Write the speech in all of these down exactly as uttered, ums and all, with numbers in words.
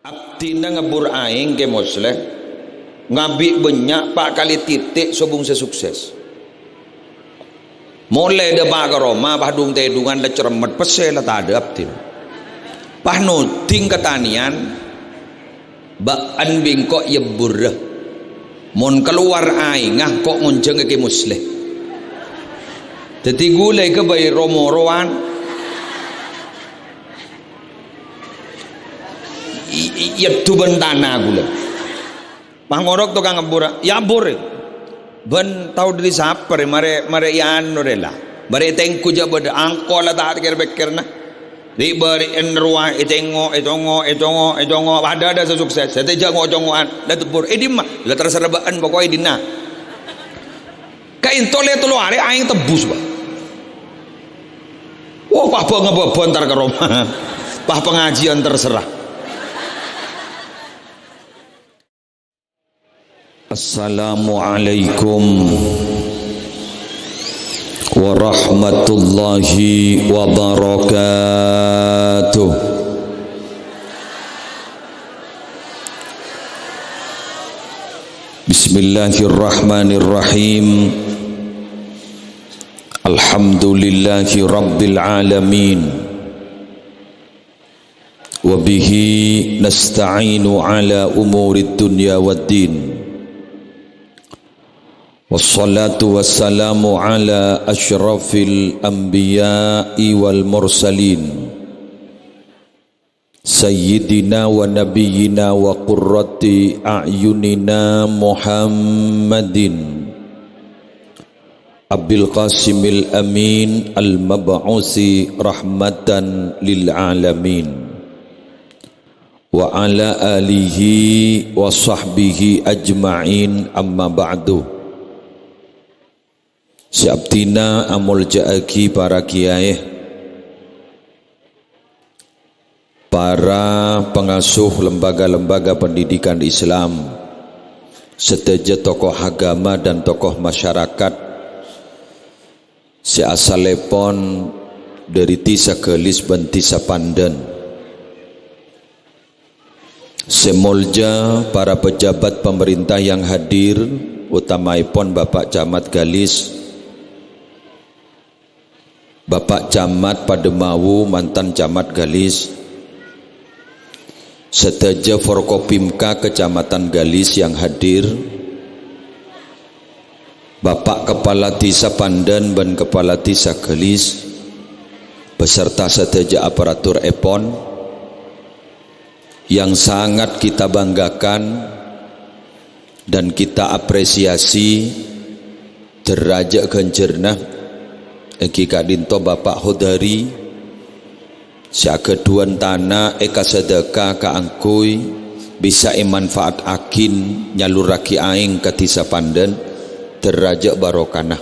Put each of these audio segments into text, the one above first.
Abdhina ngabbhur aèng, Kè Mosleh, ngabi' bânnya' pa' kalè tètè' sobung sè sukses. Molè dâpa' ka roma, pas dhung-tèdhungan la cerremmet, pèssè la tadâ' abdhina. Pas nodhing ka tanèyan, bâ'ân bi' engko' èabbhurrâ. Mon kalowar aèngnga, ko' ngonjhângnga Kè Mosleh. Dhâddhi ghulâ èghâbây ro-morowan. I-, i-, èaddhu bân tana ghulâ. Pas ngorok tokang abbhurrâ, "Yâ abbhur, bân tao dhâri sapa rè, marè, marè èanu rè la. Marè ètengghu jhâ' bâdâ angko la ta' kèr-pèkkèrna." Ri'-bâri'en rowa ètengngo', ècongngo', ècongngo', ècongngo', padâ adâ' sè sukses, sè tèjhâ' ngo'-congngo'an, la tebbhur, "È dimma?" "La terserah bâ'ân, poko'è è dinna'." Kaènto lè tello arè aèng tebbus, Pak. Wah, pas bâ-ngabâbâ entar ka roma. Pas pangajiyân terserah. Assalamualaikum warahmatullahi wabarakatuh. Bismillahirrahmanirrahim. Alhamdulillahi rabbil alamin. Wa bihi nasta'inu ala umurid dunya waddin. Wassalatu wassalamu ala asyrafil anbiya'i wal mursalin. Sayyidina wa nabiyyina wa qurrati a'yunina Muhammadin Abil Qasimil Amin al-mab'usi rahmatan lil alamin. Wa ala alihi wa sahbihi ajma'in, amma ba'du. Sè abdhina amolja'aghi para kiyaè, para pangasuh lembaga-lembaga pendidikan Islam, sadhâjâ tokoh agama dan tokoh masyarakat sè asallèpon dhâri Dhisa Galis bân Dhisa Pandân. Sè molja para pejabat pemerintah yang hadir, utamaèpon Bapak Camat Galis, Bapak Camat Pademawu, mantan Camat Galis, sadhâjâ Forkopimka Kecamatan Galis yang hadir, Bapak Kepala Dhisa Pandân bân Kepala Dhisa Galis, beserta sadhâjâ aparatur èpon yang sangat kita banggakan dan kita apresiasi, dârâjâ ghânjhârna èngghi ka'dinto Bapak Hodari, sè aghâdhuwân tana èkasadhâka kaangghuy bisa èmanfaataghi nyalurraghi aèng ka Dhisa Pandân, dârâjâ barokana.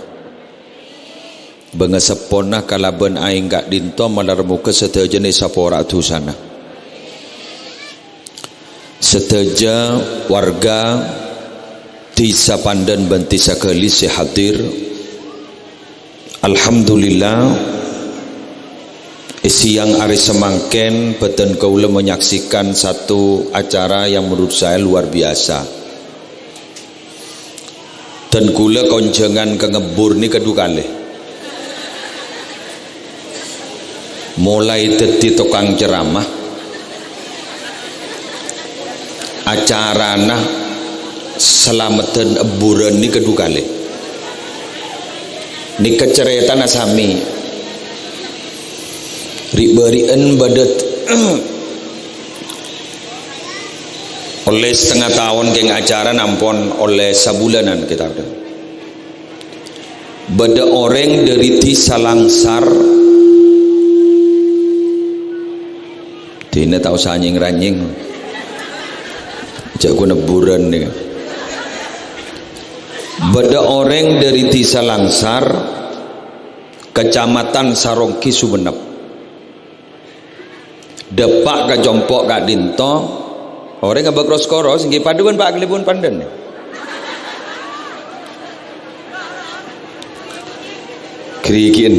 Bângaseppona kalabân aèng ka'dinto malar moghâ sadhâjâna èsapora'a dhusana. Sadhâjâ warga Dhisa Pandân bân Dhisa Galis sè hadir, alhamdulillah, è sèyang arè samangkèn bâdân kaulâ menyaksikan satu acara yang menurut saya luar biasa. Dân kaulâ konjhângan ka ngebbhur nèka du kalè. Molaè dhâddhi tokang ceramah, acarana salameddhân ebbhuran nèka du kalè. Nèka carètana samè. Ri'-bâri'ân bâdâ t-, ollè satengnga taon kèng acara, ampon ollè sabulanan kèta. Bâdâ orèng dâri Dhisa Langsar. Dinah ta' osa nyèng-ranyèng. Jhâ' ghun ebbhuran nèka. Bâdâ orèng dâri Dhisa Langsar, Kecamatan Saronggi, Sumenep. Dâpa' ka compo' ka'dinto, orèng abâk ros-koros, èngghi padâ bân Pa' Kalèbun Pandân. Ghârighi'ân.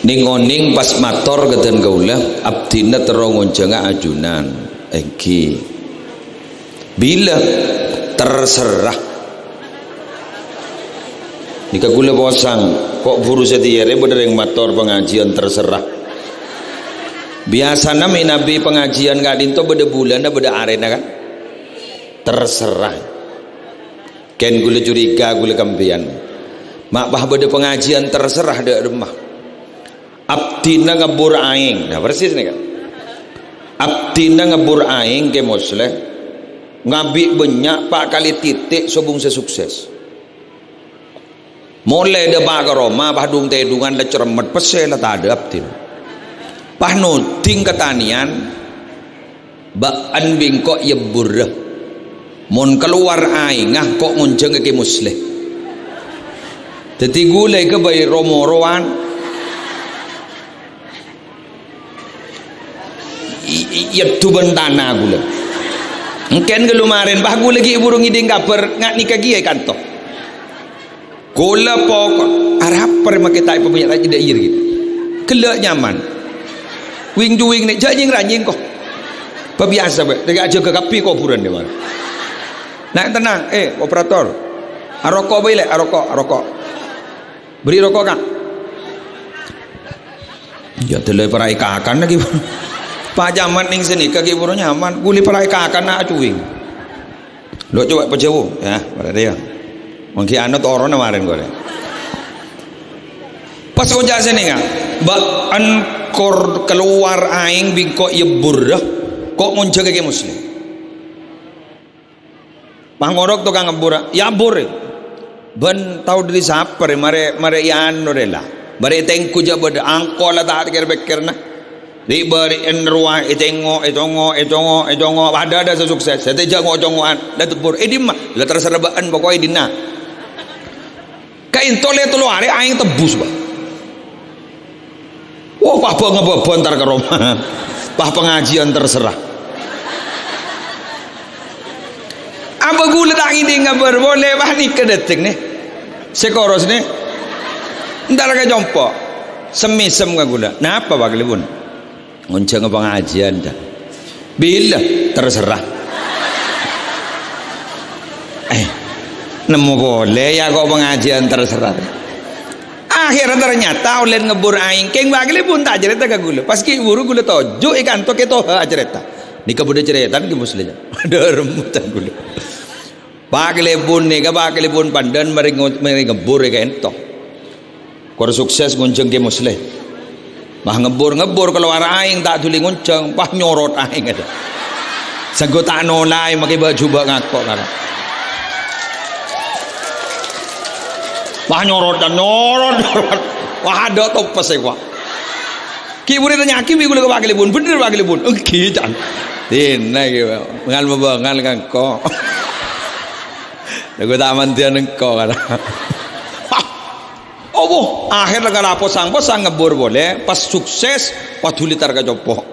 Neng-oneng pas mator ka dân kaulâ, abdhina terro ngonjhânga ajunan. Èngghi. Bilâ? Terserah. Nèka kaulâ posang, ko' buru satèya rè bâdâ rèng mator pangajiân terserah. Biyasana mènabi pangajiân ka'dinto bâdâ bulâna, bâdâ arèna, kan? Terserah. Kèng kaulâ curiga kaulâ ka sampèyan. Ma' pas bâdâ pangajiân terserah dâ' remma. Abdhina ngabbhur aèng. Nah, persis nèka. Abdhina ngabbhur aèng Kè Musleh. Ngabi' bânnya' pa' kalè tètè' sobung sè sukses. Molè dâpa' ka roma, pas dhung-tèdhungan la cerremmet pèssè la tadâ' abdhina. Pas noding ka tanèyan, bâ'en bi' engko' èyèbbhurrâ. Mon kalowar aèngnga, ko' ngonjhâng ka Kè Musleh. Dhâddhi kaulâ èghâbây ro-morowan. I-, i-, èyèddhu bân tana kaulâ. Èngkèn kaulâ marèn, pas kaulâ ghi' buru ngèdhing kabhâr, nga-, nèka kèya è kanto. Kaulâ poko', arapa rè makè ta' èpabânnya' ta' cè' dâ' iyâ, gitu. Ghellâ' nyaman. Wing-cuwing nè, jhâ' nyèng-ranyèng, ko'. Pabiyasa, bâ'. Tèka ajâgâ kabbhi kobhurân, dâ' marè. Nah, tenang. Eh, operator. Aroko' bhâi, Lè', aroko', aroko'. Bâri' roko', Ka'. Yâ, dâlâ paraè kakan lagi. Pajaman neng sanèka ghi' buru nyaman. Ghuli paraè kakan na' cuwing. Lo' coba pajhâo, yâ, berarti yâ. Mangkèn anu toronna marèn ghulâ. Pas oca' sanèka, bâ'en kor kalowar aèng bi' engko' èyèbbhurrâ, ko' ngonjhâng ka Kè Musleh. Pas ngorok tokang ngabbhurrâ, èyèbbhurrâ. Bân tao dâri sapa rè, marè, marè èanu rè la. Marè ètengghu jhâ' bâdâ angko la ta' kèr-pèkkèrna. Ri'-bâri'en rowa ètengngo', ècongngo', ècongngo', ècongngo', padâ adâ' sè sukses. Satèya jhâ' ngo'-congo'an, la tebbhur. È dimma? La terserah bâ'en, poko'è dinna'. Ka'dinto lè' tello arè aèng tebbus, Pak. Wah, pas bâng-bâng entar ka roma. Pas pangajiân terserah. Apa ghulâ ta' ngèdhing kabhâr polè, pas nèka dâteng, nè. Sè koros, nè. Entar ka compo'. Semmèsem ka ghulâ. Napa, Pak Kalèbun? Ngonjhânga pangajiân, jâ. Bilâ? Terserah. Eh, nemmo polè, yâ, ko' pangajiân terserah. Akhèrra ternyata ollèna ngabbhur aèng. Kèng Pak Kalèbun ta' acarèta ka ghulâ. Pas ghi' buru ghulâ toju' è kanto Kè Toha acarèta. Nèka bâdâ carètana Kè Musleh. Adâ' remmutan ghulâ. Pak Kalèbun nèka, Pak Kalèbun Pandan marè ngo-, marè ngabbhur è ka'dinto. Kor sukses ngonjhâng Kè Musleh. Pas ngabbhur-ngabbhur kalowar aèng ta' dhuli ngonjhâng, pas nyorot aèng adâ'. Sèngko' ta' nolaè makè bâ'-jhubâ' ngako' kara. Pas nyorot, nyorot, nyorot. Wah, adâ' topes è, Pak. Ghi' buru ètanya'aghi bi' ghulâ ka Pak Kalèbun. Bhender, Pak Kalèbun? Èngghi, can. Dinah ghi', Pak. Bângal-mabângal ka engko'. Lha, ghulâ ta' mandiyân engko', kara. Wah. Obo, akhèrra ngala posang-posang ngabbhur polè, pas sukses, pas dhuli entar ka compo'.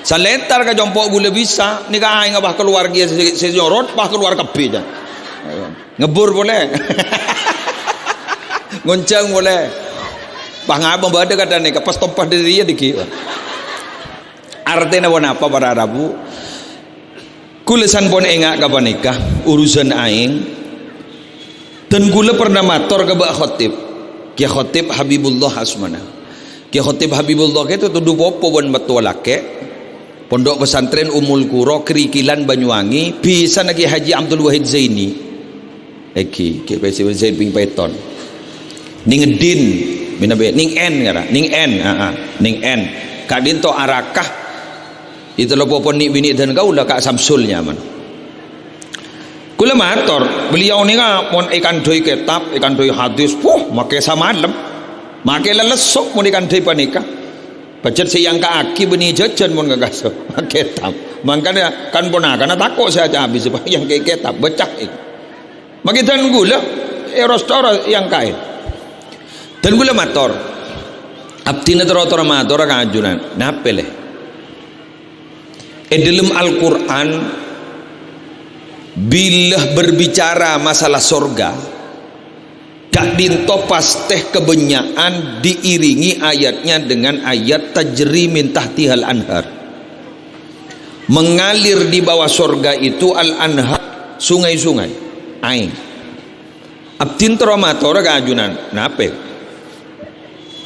Salèntar ka compo' ghulâ bisa, nèka aèng pas kalowar kèya sè, sè nyorot, pas kalowar kabbhi, jâ. Ngabbhur polè. Ngonjhâng polè. Pas ngabâ bâdâ kadhâng nèka, pas tompa dâri rèya dâggi'. Artèna ponapa, para rabu? Ghulâ sampon enga' ka panèka, urusan aèng. Dan ghulâ pernah mator ka Bâ' Khotib, Kè Khotib Habibullah asmana. Kè Khotib Habibullah kèto todhu popo bân mattowa lakè'. Pondok Pesantren Ummul Qura, Kerikilan, Banyuwangi, bhisana Kè Haji Abdul Wahid Zaini. Èngghi, Kè Haji Zain Ping Paiton. Nèng Din, mènabi, Nèng En, ngara, Nèng En, aa, Nèng En. Ka'dinto araka. Ètello popo nè'-binè' dân kaulâ, Ka' Samsul nyamana. Kaulâ mator, beliau nèka mon èkandhâi kètab, èkandhâi hadis, puh, makè samalem. Makè lalesso mon èkandhâi panèka. Pajhât sè èangka'aghi bânnè jhâjhân mon ngangkasa kètab. Mangkana kan-ponakana tako' sè aca abis, èangka'è kètab, bâca. Makè dân kaulâ, èros-coros èangka'è. Dân kaulâ mator, abdhina toro-toro matora ka ajunan, napè, Lè'? È dâlem Al-Qur'an, bilâ berbicara masalah sorga, Ka'dhinto pastè kabânnya'an diiringi ayatnya dengan ayat tajri min tahtihal anhar. Mengalir di bawah sorga itu al-anhar, sungai-sungai, aèng. Abdhin terro mator ka ajunan, napè?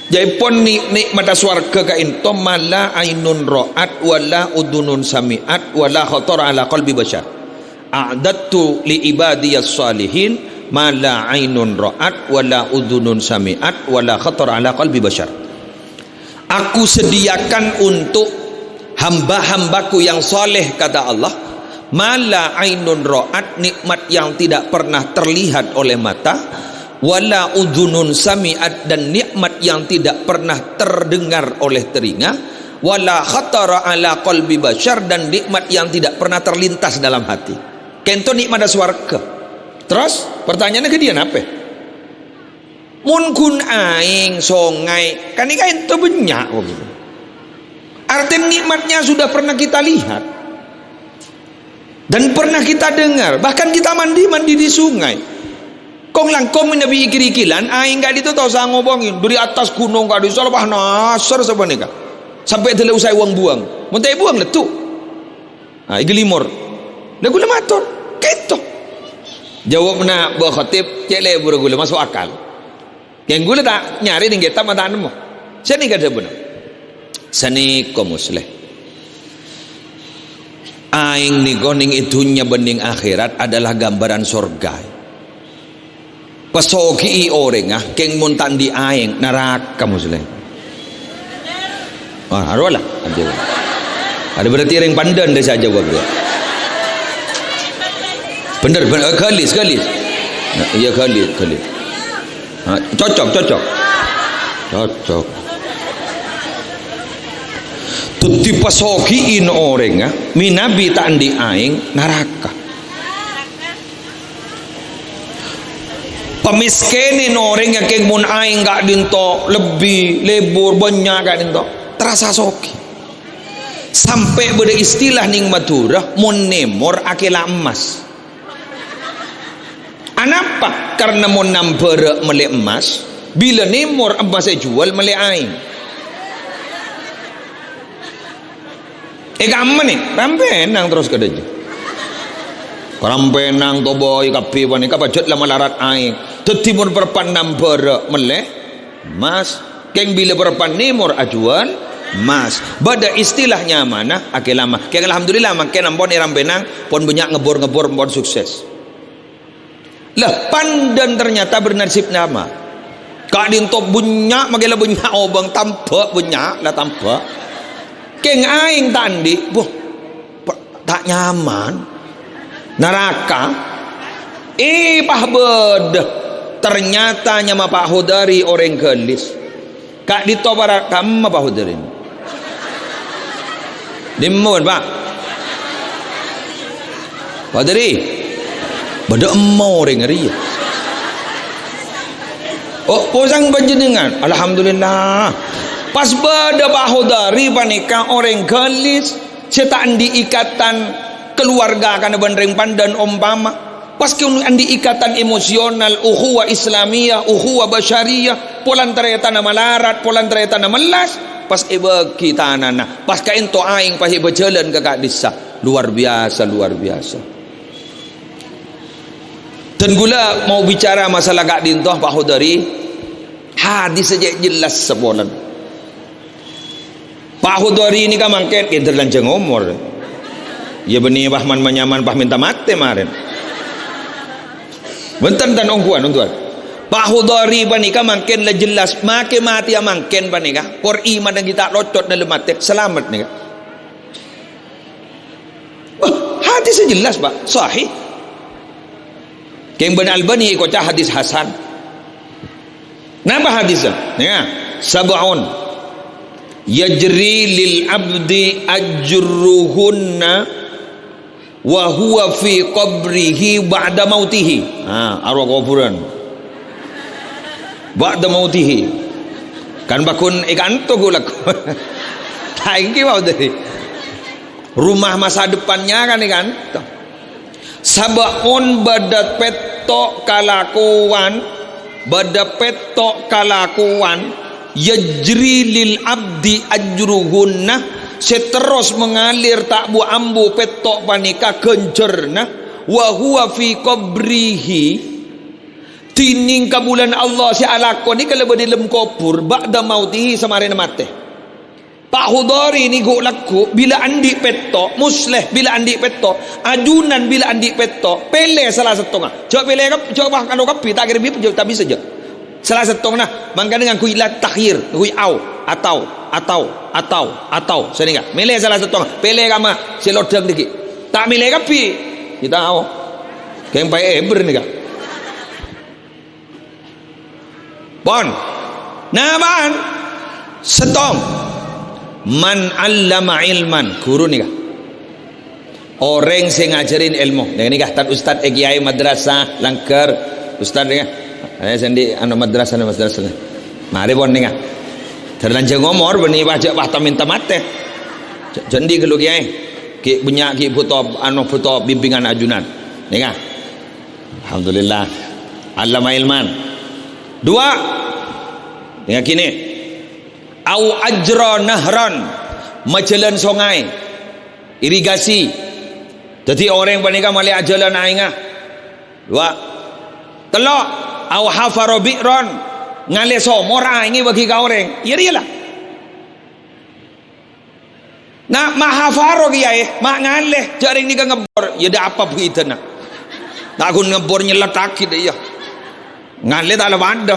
Jâèpon ni-, nikmatta sowarga ka'dhinto ma la ainun ra'at, wa la udzunun sami'at, wa la khatara ala qalbi basyar. A'dadtu li ibadiyas shalihin ma la ainun ra'at, wa la udzunun sami'at, wa la khatara ala qalbi basyar. Aku sediakan untuk hamba-hambaku yang saleh, kata Allah, ma la ainun ra'at, nikmat yang tidak pernah terlihat oleh mata, wa la udzunun sami'at, dan nikmat yang tidak pernah terdengar oleh telinga, wa la khatara ala qalbi basyar, dan nikmat yang tidak pernah terlintas dalam hati. Ka'dhinto nikmatta sowarga. Terros, pertanyaanna ghâdhiyâ napè? Mon ghun aèng, songay, kan ka'dhinto bânnya', wong. Artinya nikmatnya sudah pernah kita lihat dan pernah kita dengar, bahkan kita mandi-mandi di sungai. Kong-langkong manabi kiri-kilan, aèng ka'dhinto ta' osa ngobângè, dâri attas ghunong ka'dhinto, la pas nasèr sapanèka. Sampè' dâlâ osa èbuwâng-buwâng. Mon ta' èbuwâng, leddhu'. Ah, èghâlimor. La ghulâ mator, "Ka'dhinto." Jâwâbbhâ Mbah Khatib, "Cè' lebur ghulâ, maso' akal. Kèng ghulâ ta' nyarè neng kètab ma' ta' nemmo." Sanèka dhâbuna. Sanèka Musleh. Aèng nèko neng è dhunnya bân neng akhèrat adalah gambaran sorga. Pasogi'i orèngnga, kèng mon ta' andi' aèng, naraka, Musleh. Wah, arowa la. Ada berarti orèng Pandan dâ' sè ajâwâb, ya. Bhender, bhender. Eh, ghâlis, ghâlis. Nah, iyâ, ghâlis, ghâlis. Nah, cocok, cocok. Cocok. Dhâddhi pasogi'i orèngnga, manabi ta' andi' aèng, naraka. Pamèskènè orèng kèng mon aèng ka'dhinto lebbi, lebur, bânnya' ka'dhinto. Terasa soghi. Sampè' bâdâ istilah neng Madhurâ, mon nèmor akèla emmas. Anapa? Karna mon nambhârâ mellè emmas, bilâ nèmor emmas èjhuwâl mellè aèng. È kamma nè, rampènang terros ka dâjâ. Rampènang tobâi kabbhi panèka pajhât la malarat aèng. Dhâddhi mon parpan nambhârâ mellè emmas, kèng bilâ parpan nèmor ajhuwâl emmas. Bâdâ istilah nyamana akèla emmas. Kèng alhamdulillah mangkèn ampon è rampènang, pon bânnya' ngebbor-ngebbor, pon sukses. Lah, Pandan ternyata bernasib sama. Ka'dhinto bânnya', makè la bânnya' obâng, tambhâ' bânnya', la tambhâ'. Kèng aèng ta' andi', boh, pa-, ta' nyaman. Naraka. Eh, pas bâdâ. Ternyata nyama Pak Hodari orèng ghâlis. Ka'dhinto para kamma, Pak Hodari? Dimma, Pak? Pak Hodari? Bâdâ emma orèng rèya. Oh, posang panjhennengngan. Alhamdulillah. Pas bâdâ Pak Hodari panèka orèng ghâlis. Sè ta' andi' ikatan keluarga kana bân rèng Pandan ompama, pas kèng andi' ikatan emosional, ukhuwah Islamiyah, ukhuwah basyariyah, polana tarètana malarat, polana tarètana mellas, pas èbâghi tanana, pas ka'dhinto aèng pas èbâjâlân ka ka'dhissa'. Luar biasa, luar biasa. Dan ghulâ mau bicara masalah ka'dhinto, Pak Hodari, hadis sè cè' jelas sapolana. Pak Hodari nèka mangkèn, kènter lanjhâng omor. Iyâ bânnè, pas man-manyaman, pas mènta matè marèn. Bhunten, tan ongghuwân, ongghuwân. Pak Hodari panèka mangkèn la jelas, makè matèya mangkèn panèka. Kor iman ghi' ta' locot dâlem atè, salamet nèka. Wah, hadis jelas, Pak. Sahih. Kèng bân Albani èkoca' hadis hasan. Napa hadisnya? Ya, sab'un yajri lil abdi ajruhunna wa huwa fi qabrihi ba'da mautihi. Ha, arowa kobhurân. Ba'da mautihi. Kan bâghun è kanto ghulâ. Ta' ènggi mau dâri. Rumah masa depannya kan è kanto. Sab'un bâdâ pètto' kalakowan Bâdâ pètto' kalakowan, yajri lil abdi ajruhunna, sè terros mengalir ta' bu-ambu pètto' panèka ghânjhârânna, wa huwa fi qabrihi, dhinèng kabulâna Allah sè alako nèka la bâdâ è dâlem kobhur, ba'da mautihi, samarèna matè. Pak Hudori nèko lagghu', bilâ andi' pètto', Musleh bilâ andi' pètto', ajunan bilâ andi' pètto', pèlè sala sèttonga. Jhâ' pèlè kab-, jhâ' wah kano kabbhi, ta' kèra bi-, jhâ', ta' bisa jhâ'. Sala sèttonga, mangkana ngangghuy la takhyir, ngangghuy au, atau, atau, atau, atau. Sanèka, mèlè sala sèttonga, pèlè kamma sè lodhâng dhâggi'. Ta' mèlè kabbhi, kita au. Kèng paè èbher nèka. Pon. Napa'an? Sèttong. Man 'allama ilman. Ghuru nèka. Orèng sè ngajhârin èlmo. Nèka, nèka, tan ustad è kiyaè madrasah, langghâr. Ustad nèka. Eh, sèndi anu madrasah, madrasah. Marè pon nèka. Terlanjur ngomor, bânnè pajhât wah tamin tamatè. J-, jhâ' andi' ghâllu kiyaè. Ghi' bânnya' ghi' bhuto, anu, bhuto bimbingan ajunan. Nèka. Alhamdulillah. 'Allama ilman. Dua. Nèka ghi nè. Au ajra nahran. Majhâlân songay. Irigasi. Dhâddhi orèng panèka malè ajhâlân aèngnga. Dua. Tello'. Au hafara bi'ran. Ngalè somor aèngngè bâgi ka orèng. Iyâ, iyâ la. Na, ma' hafaro kiyaè, ma' ngalè, jhâ' rèng nèka ngebbor, iyâ dâ' apa bhidhâna. Ta' ghun ngebbor nyellettaghi dâ' iyâ. Ngalè ta' la padâ.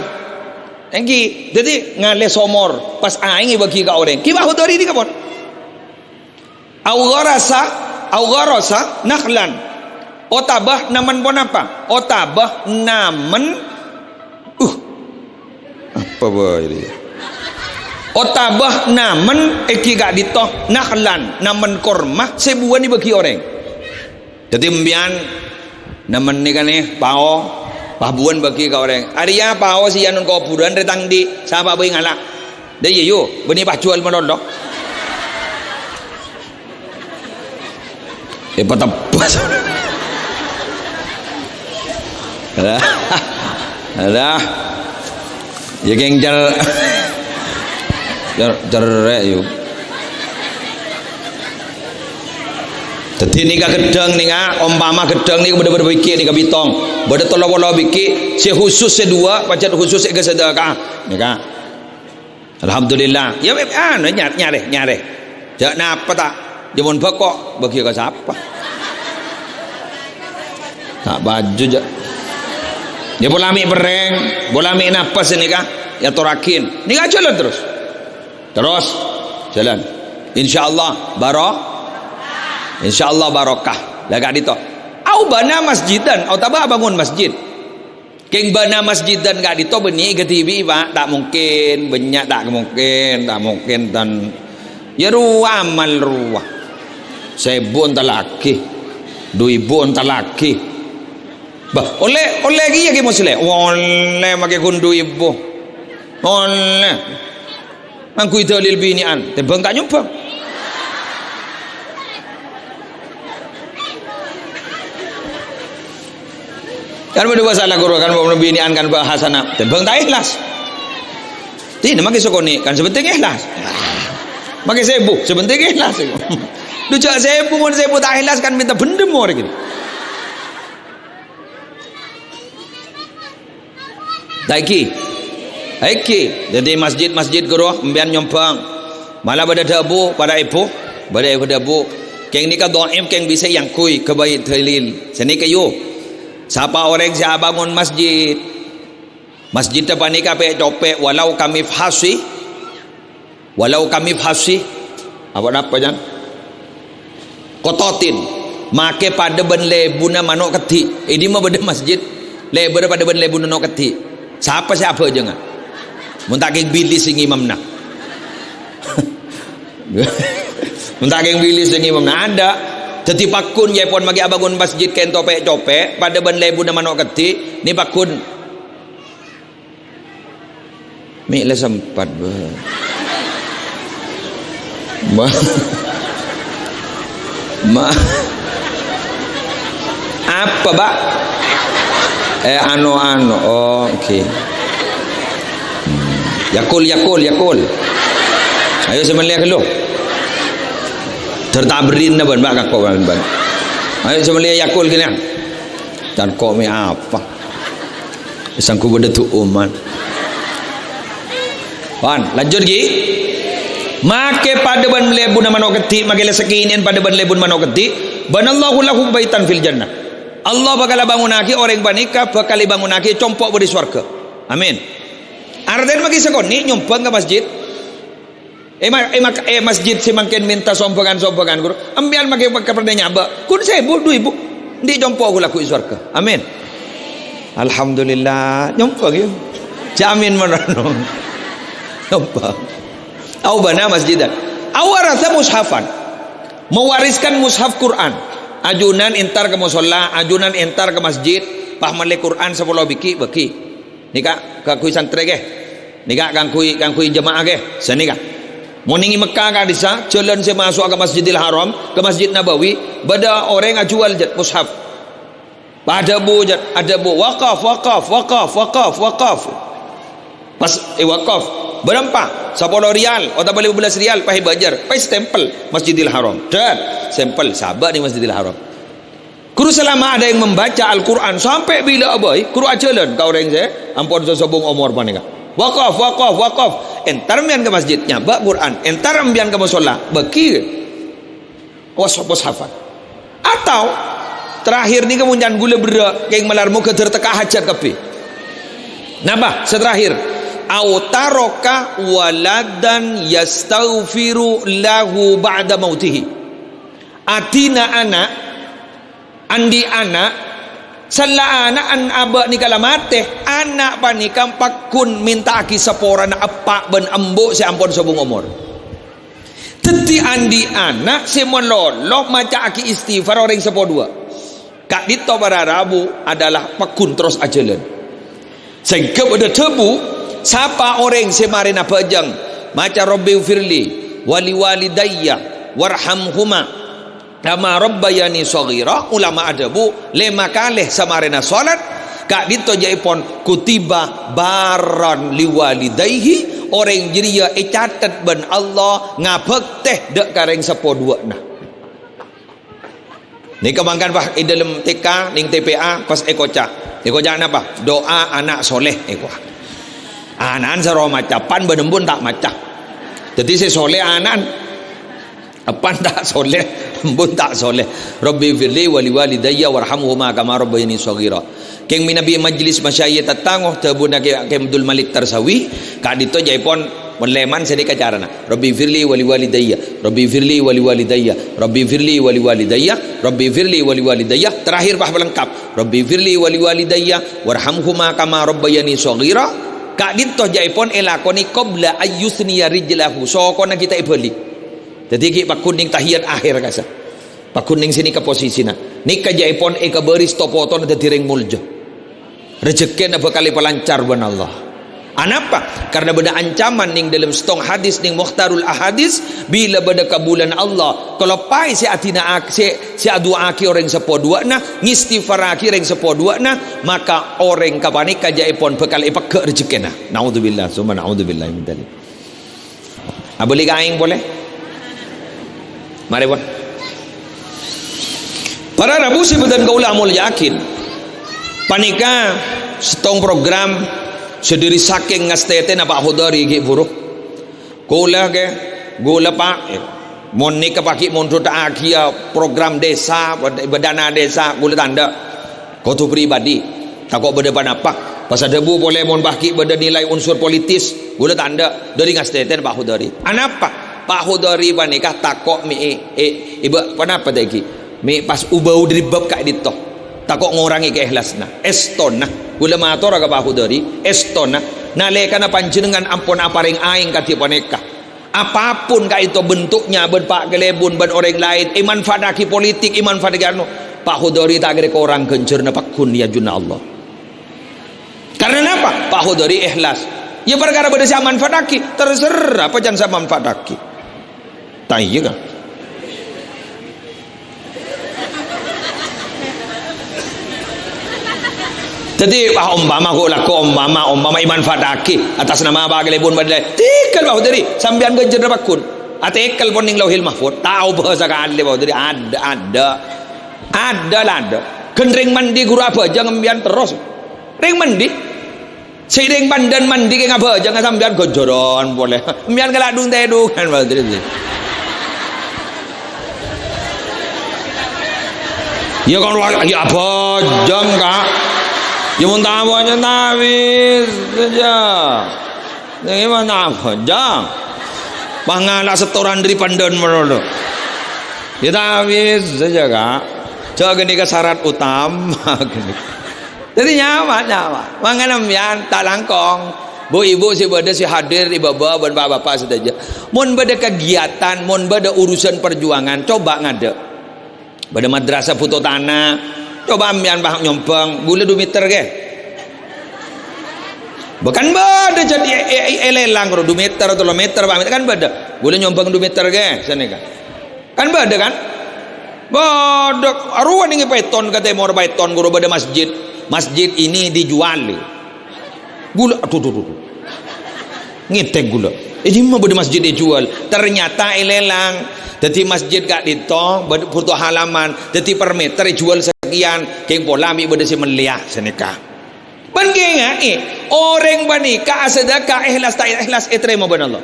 Èngghi, dhâddhi ngalè somor, pas aèngngè bâgi ka orèng. Ghi' Pak Hudori nèka pon. Au gharasa, au gharasa nakhlan. Otabâ namen ponapa? Otabâ namen, uh, apa bhâi rèya? Otabâ namen èngghi ka'dinto nakhlan, namen korma sè buwân èbâgi orèng. Dhâddhi, empèyan namen nèka nè, pao, pas buwân bâgi ka orèng. Arèya pao sè èyanon kobhurân rè tang andi', sapa bhâi ngala'? Dâ' iyâ, yu, bânnè pas juwâl malolo. Èpatebbhâs. Alah. Alah. Iyâ, kèng cer-, cer-, cerrè', yu. Dhâddhi nèka ghâddhâng nèka, ompama ghâddhâng nèka bâdâ bârâmpa bighi' nèka bâtong. Bâdâ tello polo bighi', sè khusus sè duwâ', pajhât khusus sè kasadhâka. Nèka. Alhamdulillah. Ya, anu, nyar-, nyarè, nyarè. Jhâ' napa ta'? Ya, mon bâko', bâgi ka sapa? Ta' paju, jhâ'. Ya, pola mè' perrèng, pola mè' napa sè nèka, ya, toraghin. Nèka jhâlân terros. Terros, jhâlân. Insyaallah, baro-, insyaallah barokah. La ka'dinto. Au bana masjidan, otabâ abângon masjid. Kèng bana masjidan ka'dinto bânnè kadhibi', Pak. Ta' mungkin, bânnya' ta' mungkin, ta' mungkin, tan. Ya rowa amal rowa. Sèbu entallaghi. Du èbu entallaghi. Bâh, ollè, ollè kèya Kè Musleh. Ollè makè ghun du èbu. Ollè. Ngangghuy dalil binè'an, tèmbhâng ta' nyombhâng. Kan bâdâ masalah ghuru, kan bâdâ binè'an kan bahasana, tèmbhâng ta' ikhlas. Dinah makè sakonè', kan sè pentèng ikhlas. Makè sèbu, sè pentèng ikhlas. Dhu jhâ' sèbu, mon sèbu ta' ikhlas kan mènta bhendhem orèng. Saiki, saiki, dhâddhi masjid-masjid ghuru empèyan nyombhâng. Mala bâdâ dhâbu, para èbhu, bâdâ èbhu dhâbu. Kèng nèka dhaif, kèng bisa èangghuy ghâbây dalil. Sanèka, yu. Sapa orèng sè abângon masjid? Masjidda panèka pè'-copè', walau kamifhasi. Walau kamifhasi, apa napa, Jan? Qatatin, makè padâ bân lèbunna mano' keddhi'. È dimma bâdâ masjid, lèbârrâ padâ bân lèbunna mano' keddhi'. Sapa sè abhâjângnga? Mon ta' kèng bilis sè ngimamna. Mon ta' kèng bilis sè ngimamna. Adâ'. Dhâddhi pagghun, yâ pon makè abângon masjid kènto pè'-copè', padâ bân lèbunna mano' keddhi', nè pagghun. Mè' la sempat, bâ. Ma-, ma-, apa, Pak? Eh, anu, anu. Oh, oke. Yakult, Yakult, Yakult. Ayo, sè mellèya ghâllu. Dâr ta' berri'na bân, Pak, kako bân, bân. Ayo, sè mellèya Yakult kènè'. Tan ko' mè' apa? Sangko' bâdâ du'umman. Wan, lanjut, ghi. Makè padâ bân lèbunna mano' keddhi', makè la sakènè'an padâ bân lèbun mano' keddhi', banallahu lahu baitan fil jannah. Allah bhâkal abângonnaghi orèng panèka, bhâkal èbângonnaghi compo' bâdâ è sowarghâ. Amin. Artèna makè sakonè' nyombhâng ka masjid. È ma-, è ma-, è masjid sè mangkèn mènta sombhângan-sombhângan, ghuru. Empèyan makè, makè pernah nyabâ'. Ghun sèbu, du èbu. Andi' compo' ghulâ ghu è sowarghâ. Amin. Alhamdulillah. Nyombhâng, yâ. Jamin manono. Nyombhâng. Au bana masjidan. Au waratha mushafan. Mewariskan mushaf Quran. Ajunan entar ka mosolla, ajunan entar ka masjid. Pas mellè Quran sapolo bighi', bâghi. Nèka kaangghuy santrè, ghi. Nèka kaangghuy, kaangghuy jemaah, ghi. Sanèka. Mon neng è Mekkah ka'dissa', jhâlân sè maso'a ka Masjidil Haram, ka Masjid Nabawi, bâdâ orèng ajhuwâl jhât mushaf. Padâbu jhât, adhâbu, "Wakaf, wakaf, wakaf, wakaf, wakaf." Pas èwakaf, bârâmpa? Sapolo riyal otabâ lèma bellâs riyal, pas èbâjâr, pas èstempel Masjidil Haram. Dâr, stempel, sabâ' neng Masjidil Haram. Ghuru, selama ada yang membaca Al-Quran sampè' bilâ bhâi, ghuru ajhâlân ka orèng sè ampon sosobung omor panèka. Wakaf, wakaf, wakaf. Entar empèyan ka masjid, nyabâ' Quran. Entar empèyan ka mosolla, bâghi. Was-, mushafan. Atau, terakhir nèka mon can ghulâ berrâ', kèng malar moghâ dâr tekka hajat kabbhi. Napa? Sè terakhir. Au taraka waladan yastaghfiru lahu ba'da mautihi. Adina ana', andi' ana', sella ana'na abâ' nèka la matè, ana' panèka pagghun mènta'aghi saporana eppa' bân embu' sè ampon sobung omor. Dhâddhi andi' ana' sè malolo maca'aghi istighfar orèng sapolo duwâ'. Ka'dinto para rabu adalah pagghun terros ajhâlân. Sèngghâ bâdâ dhâbu, sapa orèng sè marèna bhâjâng maca Rabbighfirli waliwalidayya warhamhuma kama rabbayani shaghira, ulama adhâbu, lèma kalè samarèna shalat, ka'dinto jhâ'èpon kutiba barran liwalidaihi, orèng jârèya ècatet bân Allah ngabhâktè dâ' ka rèng seppo duwâ'na. Nèka mangkana, Pak, è dâlem T K, neng T P A, pas èkoca'. Èkoca' napa? Doa anak soleh, èkoca'. Ana'na sè rowa maca, pan bân embu'na ta' maca. Dhâddhi sè soleh ana'na. Eppan ta' soleh, embun ta' soleh. Rabbighfirli waliwalidayya warhamhuma kama rabbayani shaghira. Kèng mènabi majlis masyayikh tatango, dhâbuna Kè, Kè Abdul Malik Tarsawi, ka'dinto jhâ'èpon mon lèman sanèka carana. Rabbighfirli waliwalidayya, Rabbighfirli waliwalidayya, Rabbighfirli waliwalidayya, Rabbighfirli waliwalidayya. Terakhir, pas lengkap. Rabbighfirli waliwalidayya, warhamhuma kama rabbayani shaghira. Ka'dinto jhâ'èpon èlakonè qabla ayyusniya rijlahu, sokona ghi' ta' èbâli. Dhâddhi ghi' pagghun neng tahiyat akhir kassa'. Pagghun neng sanèka posisina. Nèka jhâ'èpon èkabâri sto-potona dhâddhi rèng molja. Rejhekkèna bhâkal èpalancar bân Allah. Anapa? Karna bâdâ ancaman neng dâlem sèttong hadis neng Mukhtarul Ahadis, bilâ bâdâ kabulâna Allah, kaloppaè sè adina-, sè, sè adu'aaghi orèng seppo duwâ'na, ngèstighfarraghi rèng seppo duwâ'na, maka orèng kapanèka jhâ'èpon bhâkal èpegghâ' rejhekkèna. Naudzubillah, summa naudzubillah min dzalik. Abâli ka aèng polè. Marè, pon. Para rabu sè bhâdhân kaulâ amoljâ'aghi. Panèka sèttong program sè dhâri sakèng ngastètèna Pak Hodari ghi' bhuru. Kaulâ, Kè, kaulâ, Pak, mon nèka paghi' mondhudhâ'âghiyâ program dhisa, bâd-, bâdâna dhisa, kaulâ ta' endâ'. Kodhu pribadi, tako' bâdâ panapa. Pas adhâbu polè mon paghi' bâdâ nilai unsur politis, kaulâ ta' endâ', dhâri ngastètèna Pak Hodari. Anapa? Pak Hodari panèka tako' mè' è, è, è bâ-, panapa ta' ghi? Mè' pas u-bâu dhâri bab ka'dinto. Tako' ngorangè kaèhlassanna. Èstona. Kaulâ matora ka Pak Hodari, èstona. Nalèkana panjhennengngan ampon aparèng aèng kadhi panèka. Apapun ka'dinto bentuknya, bân Pak Kalèbun, bân orèng laèn, èmanfaataghi politik, èmanfaataghi anu, Pak Hodari ta' kèra korang ghânjhârânna pagghun è ajunanna Allah. Karna napa? Pak Hodari èhlas. Yâ, parkara bâdâ sè amanfaataghi, terserah apa can sè amanfaataghi. Ta' iyâ, kan? Dhâddhi, wah, ompama, ghu-, lagghu' ompama, ompama èmanfaataghi atas nama apa kalèbun bâdâ, tèkèl, wah, dhâri sampèyan ghânjhârrâ pagghun. Atèkèl pon neng Lauhil Mahfudz. Ta' obâ sakalè, wah, dhâri adâ', adâ'. Adâ' la adâ'. Ghân rèng mandi ghuru abhâjâng sampèyan terros. Rèng mandi. Sè rèng pandhân mandi kèng abhâjâng sampèyan ghânjhârân polè. Sampèyan kala dhung-tèdhungan, wah, dhâri. Iyâ, kan, wah, iyâ, abhâjâng, Ka'. Iyâ, mon ta' abhâjâng, ta'widh saja. Nèng gimana abhâjâng? Pas ngala' setoran dhâri pandhân malolo. Iyâ, ta'widh saja, Ka'. Jhâ' ghânèka syarat utama. Dhâddhi nyaman, nyaman. Mangkana sampèyan ta' langkong. Bu-ibu sè bâdâ sè hadir è bâbâ bân pa'-bapa' sadhâjâ. Mon bâdâ kegiatan, mon bâdâ urusan perjuangan, coba ngadâ'. Bâdâ madrasah buto tana, coba sampèyan, Pak, nyombhâng, ghulâ du mèter, ghi. Bahkan bâdâ jadi è, è, è, èlèlang, ro, du mèter, tello mèter, pa' mèter, kan bâdâ. Ghulâ nyombhâng du mèter, ghi, sanèka. Kan bâdâ, kan? Bâdâ, arowa nèng pèton ka tèmor, pèton, ghuru bâdâ masjid. Masjid ini dijual. Ghulâ, adhu, adhu, adhu, adhu. Ngètèng ghulâ. È, dimma bâdâ masjid èjuwâl? Ternyata èlèlang. Dhâddhi masjid ka'dinto, bâdâ buto halaman. Dhâddhi per mèter èjuwâl sakèyan. Kèng pola mè' bâdâ sè mellèya, sanèka. Bân kènga'è, orèng panèka asadhâka èhlas ta' èhlas ètarèma bân Allah.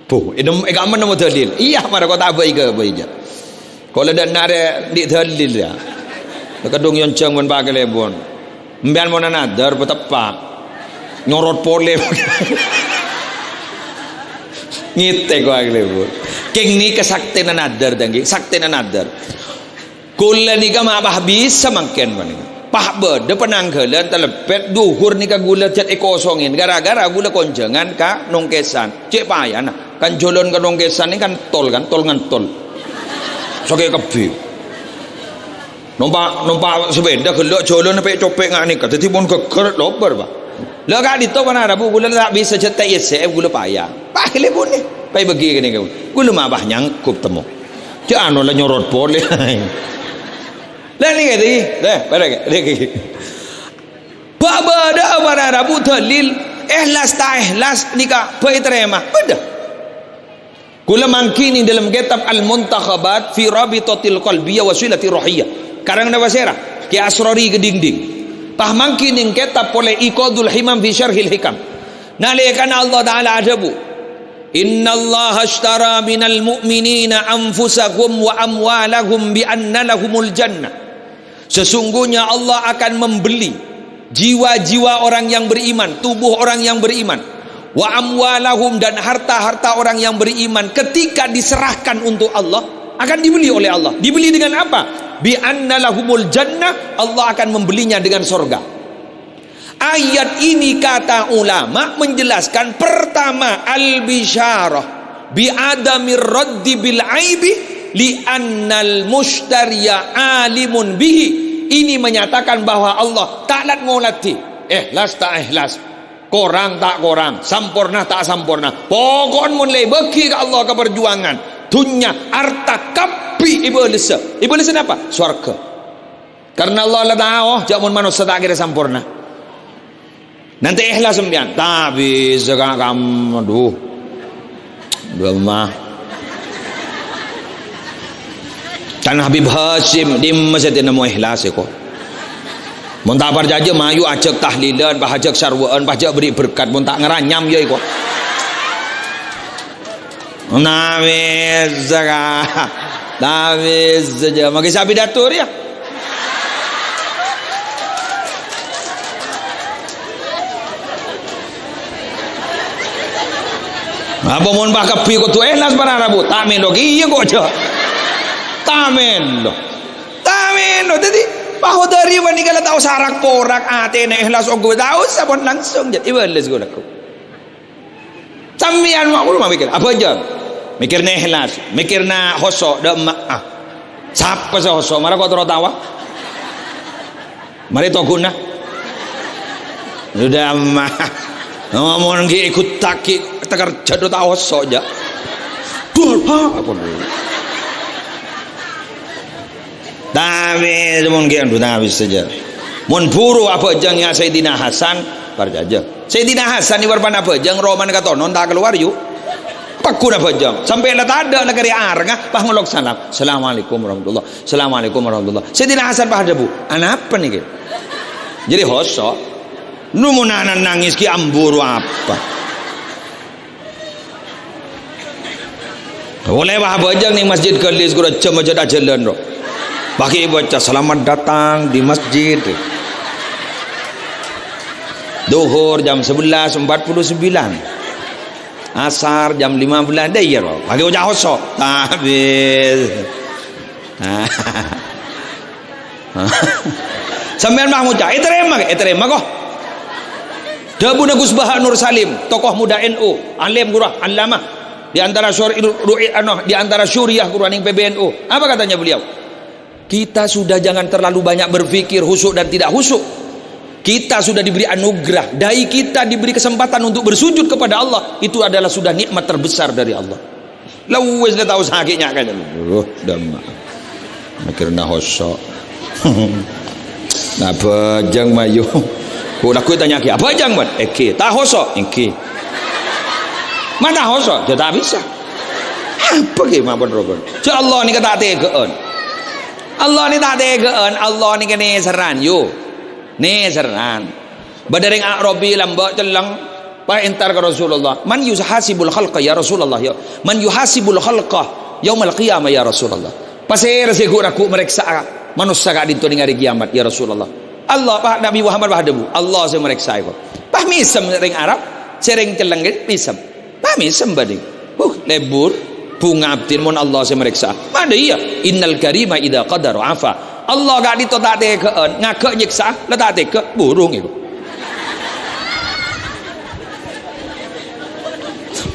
Bu, è nem-, è kamma nemmo dalil? Iyâ, mara kok ta' bâi-kabâi bâi, jâ. Kok la dâ' narè andi' dalil, yâ. Kadhung èyonjhâng bân pa' kalèbun. Sampèyan mon anadhâr, pateppa'. Nyorot polè. Ngètèng kok kalèbun. Kèng nèka saktèna nadhâr, ta' ènggi? Saktèna nadhâr. Ghulâ nèka ma' pas bisa mangkèn panèka. Pas bâdâ panangghâlân talèpèt dhuhur nèka ghulâ jhât èkosongè gara-gara ghulâ konjhângan ka Nongkèsan. Cè' payana. Kan jhâlân ka Nongkèsan nèka kan tol, kan, tol ngantol. Sakè' kabbhi. Nompa', nompa' sepèda ghellâ' jhâlân pè' copè' nga' nèka. Dhâddhi mon ghâgghâr lobâr, Pak. La ka'dinto para rabu ghulâ ta' bisa jhât T I S C F ghulâ paya. Pas kalèbunè. Pas bâgi kènè' ghulâ. Ghulâ ma' pas nyanggup temmo. Jhâ' anu la nyorot polè. La nèka, nèka, nèka, nèka. Bâ-, bâdâ'â para rabu dalil, èhlas ta' èhlas nèka bhâi tarèma. Bâdâ. Ghulâ mangkèn neng dâlem kètab Al-Muntakhabat fi Rabitatil Qalbiyah wa Silatir Ruhiyah. Karangnga pasèra? Kè Asrori Kedingding. Pas mangkèn neng kètab polè Iqadul Himam fi Syarhil Hikam. Nalèkana Allah Ta'ala adhâbu, "Innallaha ashtara minal mu'minina anfusahum wa amwalahum bi anna lahumul jannah." Sesungguhnya Allah akan membeli jiwa-jiwa orang yang beriman, tubuh orang yang beriman. Wa amwalahum, dan harta-harta orang yang beriman ketika diserahkan untuk Allah, akan dibeli oleh Allah. Dibeli dengan apa? Bi anna lahumul jannah, Allah akan membelinya dengan sorga. Ayat ini, kata ulama, menjelaskan, pertama, al-bisyarah bi adamir raddi bil aibi li annal mushtariya alimun bihi. Ini menyatakan bahwa Allah ta' lat-ngoladhi. Èhlas ta' èhlas. Korang ta' korang. Samporna ta' samporna. Pokokna mon la èbâgi ka Allah ka parjuwangan, dhunnya, arta kabbhi èbâlessa. Èbâlessa napa? Sowarghâ. Karna Allah la tao, jhâ' mon manossa ta' kèra samporna. Nantè èhlas sampèyan. Ta' bisa ka kamma, aduh. Aduh, Allah. Kan Habib Hasyim, dimma sè ta' nemmo èhlas, kok. Mon ta' parcajâ, mayu ajhâk tahlilan, pas ajhâk sarwa'an, pas jhâ' bherri' berkat, mon ta' ngaranyam, yâ, kok. Nawis, ka. Nawis saja. Mangkè sè apidato rèya. Apa mon pas kabbhi kodhu èhlas para rabu? Ta' mèlo kèya kok, jhâ'. Ta' mèlo. Ta' mèlo. Dhâddhi, pahodari panèka la tao sarak-porak, atèna èhlas ongghu, tao sampon langsung jhât èbâles ghu-lagghu. Sampèyan ma' buru ma' mèkkèr, abhâjâng. Mèkkèrna èhlas, mèkkèrna hoso', dâ' emma'. Ah. Sapa sè hoso'? Mara kok terro tawa. Marè toghuna. Sudah, emma'. Ngomong ghi' ikut-taki, teker jadu ta' hoso', jhâ'. Duh, ha, apa dulu? Tapi, mon ghi', aduh, tapi saja. Mon buru abhâjâng ya Sayyidina Hasan, parcajâ. Sayyidina Hasan nèka bârâmpan abhâjâng, romana katonon ta' kalowar, yu. Paggun abhâjâng. Sampè' la tadâ', la karè arengnga, pas ngolok salam. "Assalamualaikum warahmatullah. Assalamualaikum warahmatullah." Sayyidina Hasan pas adhâbu, "Anapa nèkè?" Jadi hoso'. Nu mon ana' nangès ghi' amburu apa? Olè wah abhâjâng neng masjid Galis, ghuru jam aja ta' jhâlân, ro. Paghi' baca, "Selamat datang di masjid." Duhur jam sebelas empat puluh sembilan. Asar jam lima belas. Dâ' iyâ, ro. Paghi' oca' hoso'. Tabis. Sampèyan mah ngoca', "Ètarèma, ètarèma, ko." Dhâbuna Gus Baha Nur Salim, tokoh muda N U, alim ghuru, allamah, di antara syur-, ru-, ru-, ano, di antara syuriah ghuru neng P B N U. Apa katanya beliau? "Kita sudah jangan terlalu banyak berpikir khusyuk dan tidak khusyuk. Kita sudah diberi anugerah, dai kita diberi kesempatan untuk bersujud kepada Allah, itu adalah sudah nikmat terbesar dari Allah." La wis, la tao sakè' nya', kan. Duh, dâmma. Mikirna hoso'. Nah, abhâjâng mayu. Kok lagu tanya ki, "Abhâjâng, Mat?" "Èngghi." "Ta' hoso'?" "Èngghi." "Ma' ta' hoso'?" "Ya, ta' bisa." Apa ki mapon robon? Jâ' Allah nèka ta' tega'an. Allah nèka ta' tega'an. Allah nèka nèserran, yu. Nèserran. Bâdâ rèng A'rabi lambâ' celleng, pas èntar ka Rasulullah. "Man yuhasibul khalqa ya Rasulullah, ya? Man yuhasibul khalqa yaumal qiyamah ya Rasulullah?" Pasèra sè ghu-, ragu marèksa'a manossa ka'dinto neng arè kiyamat, ya Rasulullah? Allah, pas Nabi Muhammad pas adhâbu, "Allah sè marèksa'a, ko." Pas mèsem rèng Arab, sè rèng celleng ghi' mèsem. Ma'è sembadhi. Huh, lebur. Bhunga abdhina mon Allah sè marèksa. Ma'è iyâ, "Innal karima idza qadara afa." Allah ka'dinto ta' tega'an, ngaghâ' nyèksa, la ta' tega, burung iku.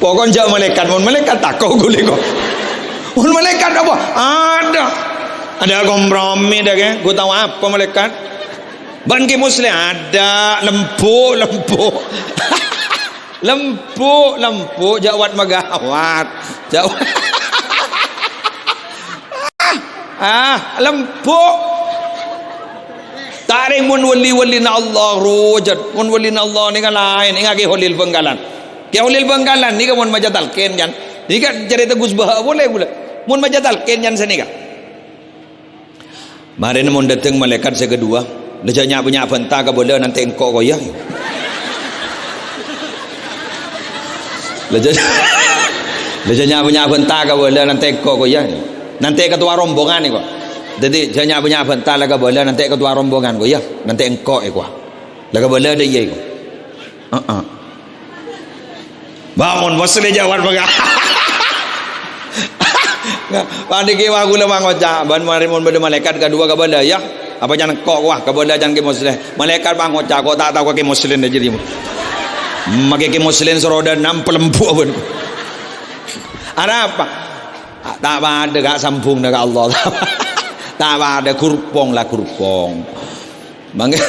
Pokon jâ' malaèkat, mon malaèkat tako' ghulâ ko. Mon malaèkat apa? Ada. Ada kompromi dâ', ghi. Ghu tao apa malaèkat. Bân Ki Musleh ada, lembu', lembu'. Lembu', lembu', jâ' wat magawat. Jâ', ah, lembu'. Ta' rèng mon wali-walina Allah, rojât. Mon walina Allah nèka laèn, ènga' Kè Holil Bangkalan. Kè Holil Bangkalan nèka mon maca talqin, can. Nèka carèta Gus Baha polè ghulâ. Mon maca talqin, can, sanèka. Marèna mon dâteng malaèkat sè kaduwâ, "La jâ' nya'-bânnya' bânta kabâlâ nantè engko' ko, ya." "La jâ', la jâ' nya'-bânnya' bânta kabâlâ nantè engko' ko, ya." Nantè ketua rombongan ko. Dhâddhi, "Jâ' nya'-bânnya' bânta la kabâlâ nantè ketua rombongan ko, ya. Nantè engko' ko." La kabâlâ dâ' iyâ ko. Heeh. Bangun, bos, lè jawab, bâ. Panèka wah ghulâ mangoca', bân marè mon bâdâ malaèkat kaduwâ kabâlâ, ya. Apa can engko' wah kabâlâ can Kè Musleh. Malaèkat mangoca', "Ko' ta' tao ka Kè Musleh dâ' jârèya." Makè Kè Musleh sè roda ennem pelembu' bân. Arapa? Ta' padâ ka' sambungnga ka Allah. Ta' padâ, gurpong la gurpong. Mangkèn.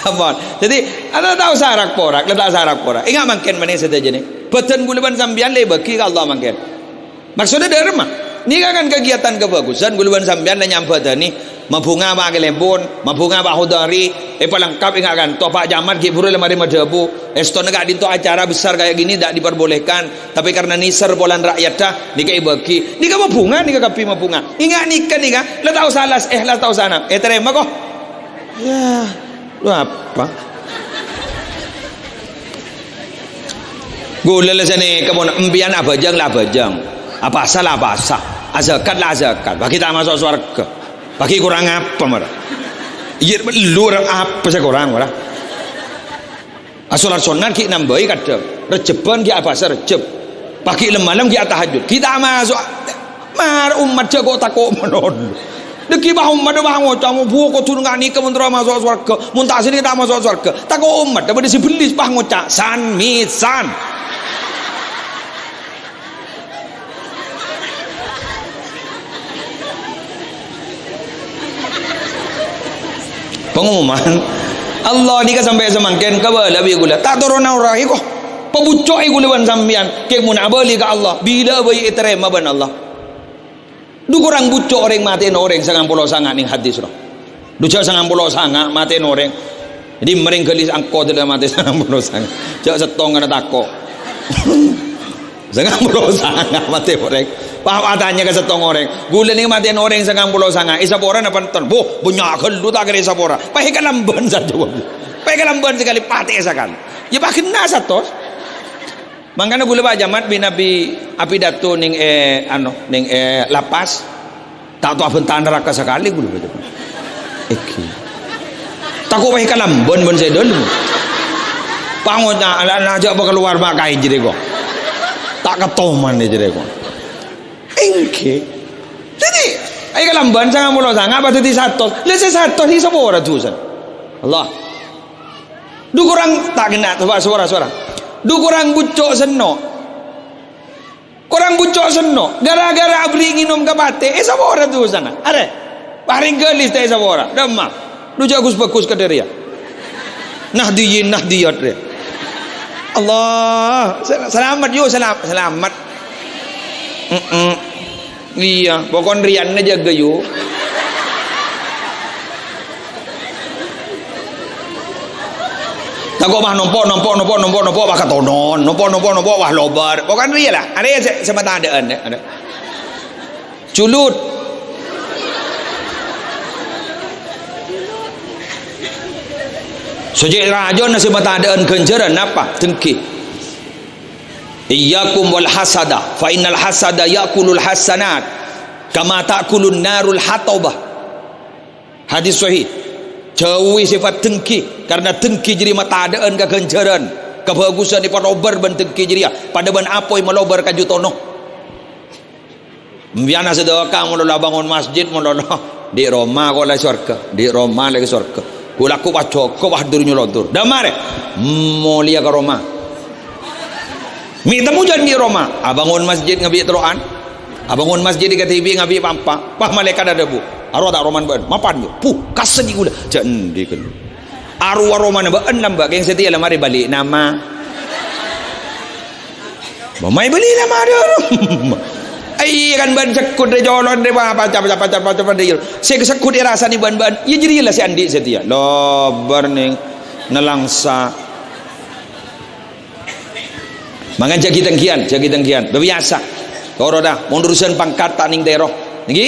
Ampon. Dhâddhi, la ta' osa rak-porak, la ta' osa rak-porak. Ènga' mangkèn manè sadhâjâna. Bhâdhân ghulâ bân sampèyan la èbâghi ka Allah mangkèn. Maksodda dhâremma. Nèka kan kegiatan kabhâghusân ghulâ bân sampèyan la nyambhâdhâni. Mabhunga Pak Kelebon, mabhunga Pak Hodari, èpalengkap ènga' kanto, Pak Camat ghi' bhuru la marè madhâbu. Èstona ka'dinto acara besar kayak gini ndak diperbolehkan. Tapè karna nèser polana ra'yadda, nèka èbâghi. Nèka mabhunga, nèka kabbhi mabhunga. Ènga' nèka, nèka, la ta' osa las, eh, la ta' osa na-, ètarèma, ko. Ya, lu apa? Ghulâ la sanèka mon empèyan abhâjâng la abhâjâng. Apasa la apasa. Azakat la azakat. Bâgi ta' maso' sowarghâ. Bâgi korang apa, mara? Iyâ, lu apa sè korang, mara? Asolat sonnat ghi' nambâi kadhâng. Rejjhebbhân ghi' apasa Rejjheb. Pagi lem-malem ghi' atahajjud. Ghi' ta' maso'. Mar ommat jâ' ko' tako' malolo. Dhâggi' bâ ommat bâ ngoca', "Bu, kodhu nga' nèka mon terro maso' sowarghâ. Mon ta' sanèka ta' maso' sowarghâ." Tako' ommat, bâdâ sè bellis bâ ngoca', "San-misan." Pengumuman. Allah nèka sampè' samangkèn kabâlâ bi' ghulâ. Ta' torona oraè, ko. Pabucco'è ghulâ bân sampèyan. Kèng mon abâli ka Allah, bilâ bhâi ètarèma bân Allah. Dhu korang bucco' orèng matè'ana orèng sangang polo sanga' neng hadis, ro. Dhu jhâ' sangang polo sanga' matèna orèng. Dhimma rèng ghâli angko dhâddhi matè sangang polo sanga'. Jhâ' sèttong kana tako'. Sangang polo sanga' matè orèng. Pa-, atanya ka sèttong orèng. Ghulâ nèka matèna orèng sangang polo sanga'. Èsapora napa enten? Boh, bânnya' ghâllu ta' kèra èsapora. Pas èkalambân sajâ. Pas èkalambân sakalè, patè sakalè. Yâ, pas ghenna' satos. Mangkana ghulâ Pak Camat bi-, nabi apidato nèng, eh, ano, nèng, eh, lapas. Ta' tao abhânta naraka sakalè ghulâ Pak Camat. Èngghi. Tako' wae kalambân bân sè dhâlem. Pangoca', "Ala, ala, jhâ' pakalowar ma' kaè jârèya, ko'. Ta' katoman jârèya, ko'." Èngghi. Dhâddhi, ayo kalambân sangang polo sanga' pas dhâddhi satos. Lha sè satos iki sapa ora dusana? Allah. Dhu korang ta' kènè', coba sowara-sowara. Dhu korang bucco' senno'. Korang bucco' senno'. Gara-gara aberri' ngènom ka patè, èsapora dusana. Arè. Parèng ghâli ta' èsapora. Dhâmma. Dhu jhâ' ghus-bhâghus ka dhâriyâ. Nahdiyin, nahdiyat, rè. Allah. Sel-, salamet, yo, selam-, salamet. Mm-mm. Iyâ, pokon rèyanna jâgâ, yu. Tako' mah nompo', nompo', nompo', nompo', nompo', wah katonon. Nompo', nompo', nompo', wah lobâr. Pokon rèya la. Arè sè, sè matadhâ'ân, arè. Julut. Sè cè' rajâna sè matadhâ'ân ghânjhârân napa? Dengghi. Iyyakum wal hasada, fa innal hasada ya'kulul hasanat, kama ta'kulun narul hatabah. Hadis sahih. Jhâuwi sèfat dengghi, karna dengghi jârèya matadhâ'ân ka ghânjhârân, kabhâghusân èpalobâr bân dengghi jârèya, padâ bân apoy malobâr kaju tono. Mbiyan sedekah malolo, abângon masjid malolo. Dhi' roma kola sowarga, dhi' roma lagi sowarga. Ghulâ ko' pas jhâgâ, pas dur nyolodor. Dhâmma rè, molèya ka roma. Mè' temmo jân dhi' roma, abângon masjid ngabi' tello'an. Abângon masjid è K T B ngabi' pampa. Pas malaèkat adhâbu, "Arowa ta' romana bâ'ân?" "Mapan, yo." "Puh, kaseddhi ghulâ." "Jhâ' endi ghâllu?" "Arowa romana bâ'ân lambâ', kèng satèya la marè bâli' nama." Mamai bâli' nama dulu. Ai, kan bâ'ân sekkud rè jolon rè, wah, paca, paca, paca, paca, paca, iya. Sè sekkud èrasanè bân-bân, iyâ jârèya la sè andi' satèya. Lobâr nèng nalangsa. Mangkana jâghi tèngghiyân, jâghi tèngghiyân. Biyasa. Toro' ta, mon urusan pangkat ta' nèng tèro. Nènggi?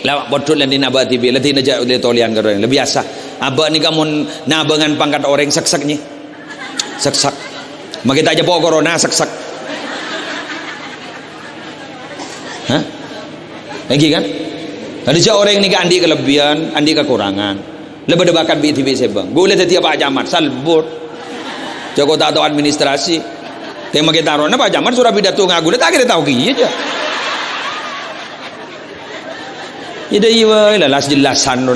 La, podhut la dina abâ' dhibi', la dina jâ' lè-tolèyan karo orèng. La biyasa. Abâ' nèka mon nabângan pangkat orèng, sèksèk, nyi. Sèksèk. Makè ta' jhâ' po' corona, sèksèk. Hah? Ènggi kan? Dhâddhi jâ' orèng nèka andi' kalebbiyan, andi' kakorangan. La bâdâ bakat bi'-dhibi' sè bâng. Ghulâ dhâddhiyâ Pak Camat, salbut. Jâ' ko' ta' tao administrasi. Tè makè tarona Pak Camat soro pidato ngaghulâ, ta' kèra tao kèya jâ'. Iyâ, dâ' iyâ, la las-jellasan, no.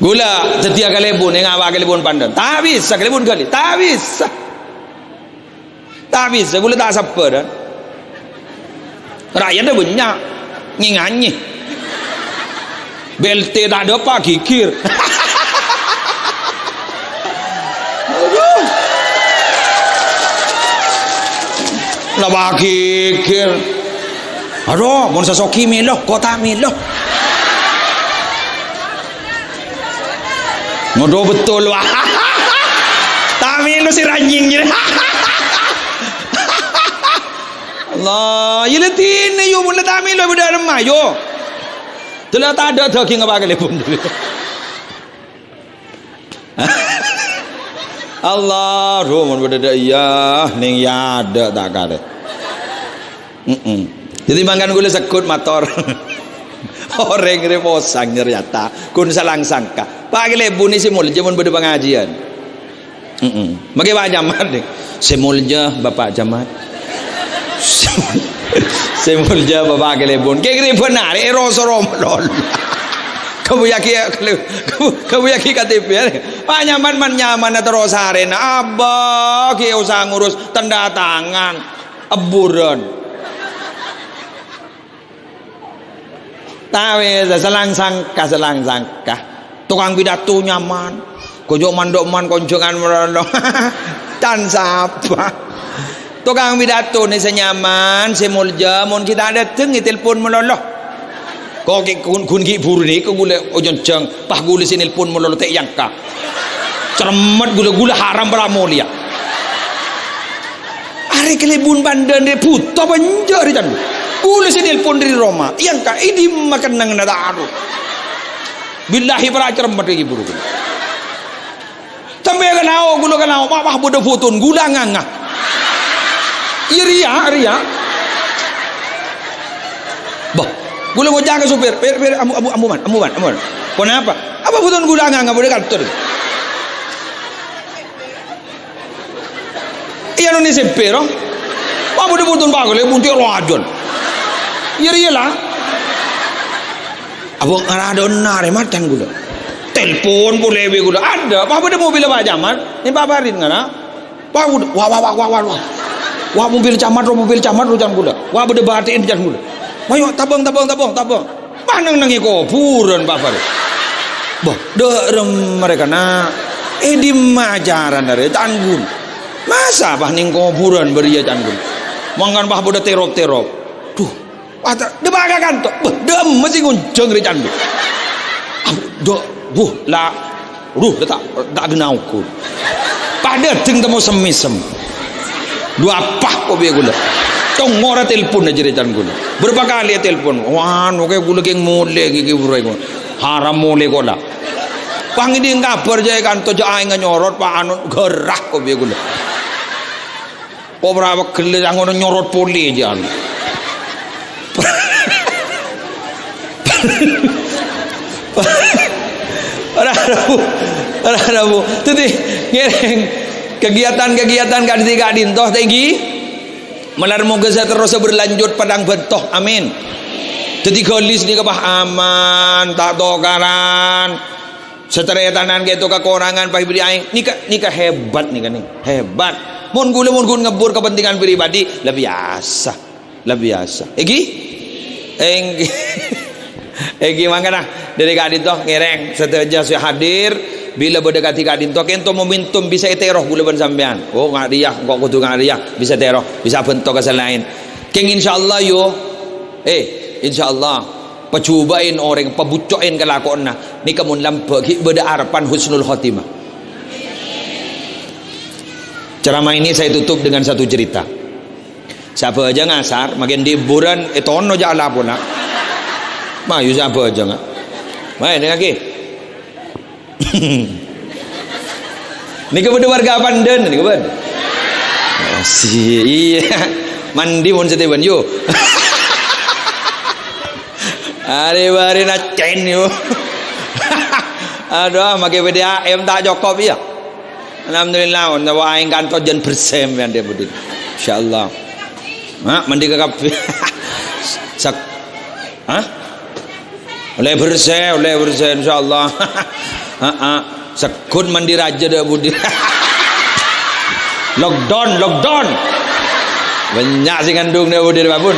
Ghulâ dhâddhiyâ kalèbun, ènga' apa kalèbun pandân. Ta' bisa kalèbun ghâli, ta' bisa. Ta' bisa, ghulâ ta' sabbhâr. Ra'yadda bânnya', ngè-nganyè. B L T ta' dâpa', ghighir. Aduh. Napa ghighir? Aduh, mon sè soghi mèlo, ko' ta' mèlo. Ngodo betul, wah. Ta' mèlo sè ranying, jârèya. Allah, iyâ la dina, yo, mon la ta' mèlo, bâdâ remma, yo. Dâla tadâ' dâging apa kalèbun. Allah, duh, mon bâdâ dâ' iyâ, nèng iyâ adâ' ta' kalè. Mm-mm. Dhâddhi mangkana ghulâ segghut mator. Orèng rè posang nyarèyata, ghun salang sangka. Pak kalèbun sè molja mon bâdâ pangajiân. Mm-mm. Makè Pak Camat, nèng. Sè molja Bapak Camat. Sè molja Bapak kalèbun. Kèng rè bân arè, è, roso romo lol. Kamu yaki, kamu, kamu yaki K T P, ya. Pak Camat man nyaman terros arèna. Abâ, ghi' osa ngurus tanda tangan. Ebbhurân. Tawè, salang sangka, salang sangka. Tokang pidato nyaman. Kojo mandok man konjongan malolo. Can sapa? Tokang pidato nè sè nyaman, sè molja, mon ghi' ta' dâteng, ètelpon malolo. Ko' ghi' ghun, ghun ghi' buru nèko ghulâ ojonjhâng, pas ghulâ sè nelpon malolo ta' èangka'. Cermet ghulâ, ghulâ haram para molèya. Arè kalèbun pandân rè bhuto bânnya' rè can. Ghulâ sè nelpon dâri roma, èangka', è dimma kennengnganna ta' aro. Billahi para cermet ghi' buru ghulâ. Sampè' ka lao', ghulâ ka lao', wah, wah, bâdâ foton ghulâ nganga. Iyâ, rèya, rèya. Bâh, ghulâ ngoca' ka sopir, "Pir, pir, ambu, ambu, ambu, man, ambu, man, ambu, man." "Ponapa?" "Apa foton ghulâ nganga bâdâ kantor?" Iyâ, non S M P, ro. Wah, bâdâ foton bâgâl, è bunti' roajon. Iyâ, rèya, la. Abâ' ngarana dâ' enna' rè macan ghulâ. Telpon polè bi' ghulâ. Adâ', pas bâdâ mobil Pak Camat. Nèng Pak Farid ngara. Wah, wah, wah. Wah, mobil camat, ro, mobil camat, ro, can ghulâ. Wah, bâdâ bâtè'èn, can ghulâ. Mayu, tabâng, tabâng, tabâng, tabâng. Pas neng-nengngè kobhurân, Pak Farid. Bâh, dâ' remma rè kana'. È dimma acarana rè, can ghulâ. Masa pas neng kobhurân bâriyâ, can ghulâ. Mangkana pas bâdâ terop-terop. Duh, Wah, ta-, dâ' bâ' ka kanto. Bâh, dâ' emma sè ngonjhâng rè can, Bu. Abu, dâ', bu, la, duh, ta', ta' ghenna' okur. Padâ dâng temmo sem-mèsem. Dhu apa ko' bi' ghulâ. Tongora telpon ajâ rè can ghulâ. Berapa kali ya telpon? Wah, anu kè ghulâ kèng molè ghi, ghi, burai ko. Haram molè ko' la. Pangèdhing kabhâr jâ' è kanto jâ' aèngnga nyorot, pa' anu gherrâ ko' bi' ghulâ. Kobra pegghel ngono nyorot polè, jân. Ora rabu, ora rabu. Dhâddhi, ngèrèng kegiatan-kegiatan ka'dinto-ka'dinto, ta' ènggi. Malar moghâ saterrossa berlanjut padhâng bhânto. Amin. Dhâddhi, ghâlis nèka pas aman, ta' tokaran. Sataretanan kèto kakorangan pas èbèrri' aèng. Nèka, nèka hebat nèka, nèng. Hebat. Mon ghulâ, mon ghun ngebbhur kepentingan pribadi, la biyasa. La biyasa. Ènggi? Ènggi. Ènggi, mangkana dâri ka'dinto ngèrèng sadhâjâ sè hadir, bilâ bâdâ kadhi ka'dinto, kènto momentum bisa ètèro ghulâ bân sampèyan. Oh, nga' rèya, engko' kodhu nga' rèya, bisa tèro, bisa bhânto ka sè laèn. Kèng insyaallah, yo. Eh, insyaallah. Pajhubâ'in orèng, pabucco'in kalakowanna. Nèka mon lambâ' ghi' bâdâ arebbhân husnul khotimah. Ceramah ini saya tutup dengan satu cerita. Sabâjâng asar, makin di hiburan, ètono jâ' la pola. Mayu sabâjâng, ah. Mayu, dengngaghi. Nèka bâdâ warga Pandan, nèka bân. Asik, iyâ. Mandi mon satèbân, yo. Arè-bârè nacèn, yo. Adhu, makè P D A M ta' cokop, iyâ. Alhamdulillah, mon aèng kanto jân bersè, sampèyan, dâ' budina. Insyaallah. Ha, mandi ka kabbhi. Sak-, ha? Ollè bersè, ollè bersè, insyaallah. Heeh. Segghut mandi rajâ dâ' budi. Lockdown, lockdown. Bânnya' sè ngandung dâ' budi, Pak Bun.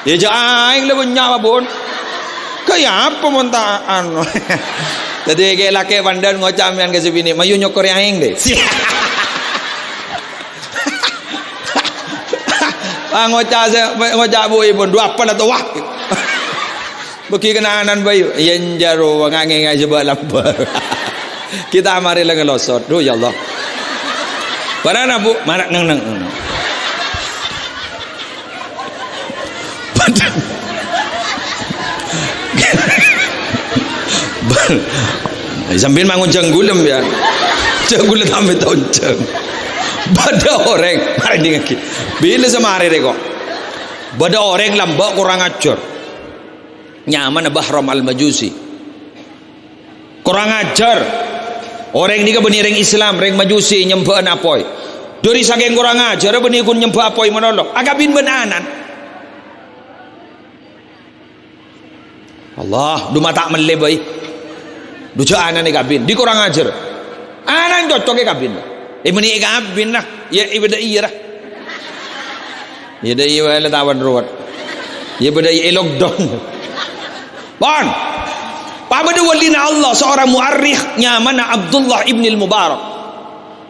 Iyâ, jâ' aèng la bânnya', Pak Bun. Kaya apa mon ta' anu? Dhâddhi, kè lakè' Pandan ngoca' mèyan ka sè binè', "Mayu nyokorè aèng, dè." Ah, ngoca' sè, ngoca' bu, ibu, dua apa la towa? Bâgi kenangan, Bayu. Iyâ, enjâ' ro, ngangèngè jhâbâ' lambâ'. Kita mari la ngelosot. Duh, ya Allah. Barana, Bu? Mara, neng, neng, neng. Padahal, sampèyan mangonjhâng ghulâ, ya. Jhâ' ghulâ ta' mènta onjhâng. Bâdâ orèng, mara dingngaghi. Bilâ samarè rèko. Bâdâ orèng lambâ' korang ajhâr. Nyamana Bahram Al-Majusi. Korang ajhâr. Orèng nèka bânnè rèng Islam, rèng Majusi, nyembhâ'ân apoy. Dâri sakèng korang ajhâr, bânnè ghun nyembhâ apoy malolo. Akabin bân ana'na. Allah, dhu ma' ta' mellè bhâi. Dhu jhâ' ana'na èkabin. Dhi korang ajhâr. Ana'na cocok èkabin. È, bânnè èkabin, la. Iyâ, è, bâdâ iyâ, la. Iyâ, dâ' iyâ, la, tawan ruwet. Iyâ, bâdâ iyâ, è, lockdown. Pon. Pabâdâ walina Allah, seorang mu'arrikh, nyamana Abdullah ibnil Mubarak.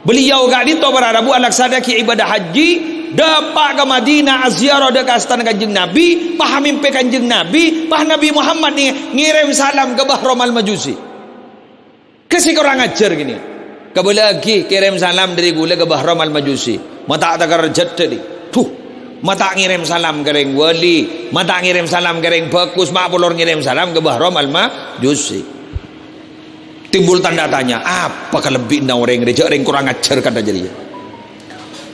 Beliau ka'dinto para rabu alaksana'aghi ibadah haji, Dâpa' ka Madinah, aziarah dâ' kastana Kanjeng Nabi, pas amèmpè Kanjeng Nabi, pas Nabi Muhammad nè-, ngèrèm salam ka Bahram Al-Majusi. Ka sè korang ajhâr kènè'. Kabâlâ'aghi kèrèm salam dâri ghulâ ka Bahram Al-Majusi. Ma' ta' takerjhât dâri. Duh, ma' ta' ngèrèm salam ka rèng wali, ma' ta' ngèrèm salam ka rèng bhâghus, ma' polor ngèrèm salam ka Bahram Al-Majusi. Timbul tanda tanya, apa kalebbiyanna orèng rè, jhâ' rèng korang ajhâr kantha jârèya?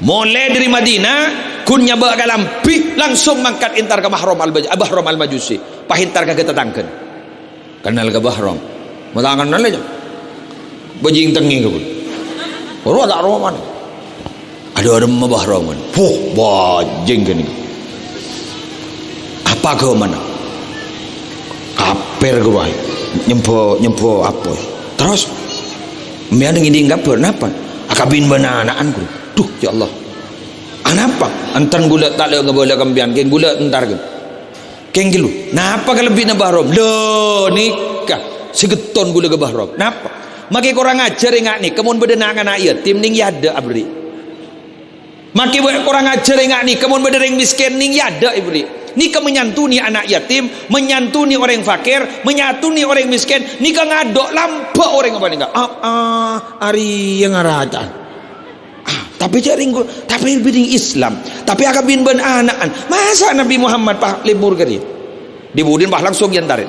Molaè dâri Madinah, ghun nyabâ' kalambhi, langsung mangkat entar ka Mahram Al-, Bahram Al-Majusi, pas entar ka tatangghâna. Kennal ka Bahram. Ma' ta' kennal jâ. Bajing tengngè kabul. Rowa ta' rowa man. Adâ' remma Bahram. Puh, bajing kènè'. Apa aghâmana? Kafir ghâruwa. Nyembhâ, nyembhâ apa? Terros, mèyan ngèdhing kabhâr, napa? Akabin bân ana'an, ghuru. Duh, ya Allah. Anapa? Enten ghulâ ta' lè ngabâlâ ka empèyan, kèng ghulâ entar, kèng. Kèng ghâllu, napa kalebbiyanna Bahram? Lho, nèka, sè ghetton ghulâ ka Bahram. Napa? Makè korang ajhâr enga' nèka, mon bâdâ na'-kana' yatim, nèng è adâ' aberri'. Makè bâ-, korang ajhâr enga' nèka, mon bâdâ rèng mèskèn, nèng è adâ' èberri'. Nèka menyantuni anak yatim, menyantuni orèng fakir, menyantuni orèng mèskèn, nèka ngadâ' lambâ' orèng apa nèka. Ah, ah, arèya ngaraca'an. Ah, tapè jâ' rèng ko-, tapè bhidhing Islam, tapè akabin bân ana'an. Masa Nabi Muhammad pas lebur ka rèya? Dhi-budhina pas langsung èentarè.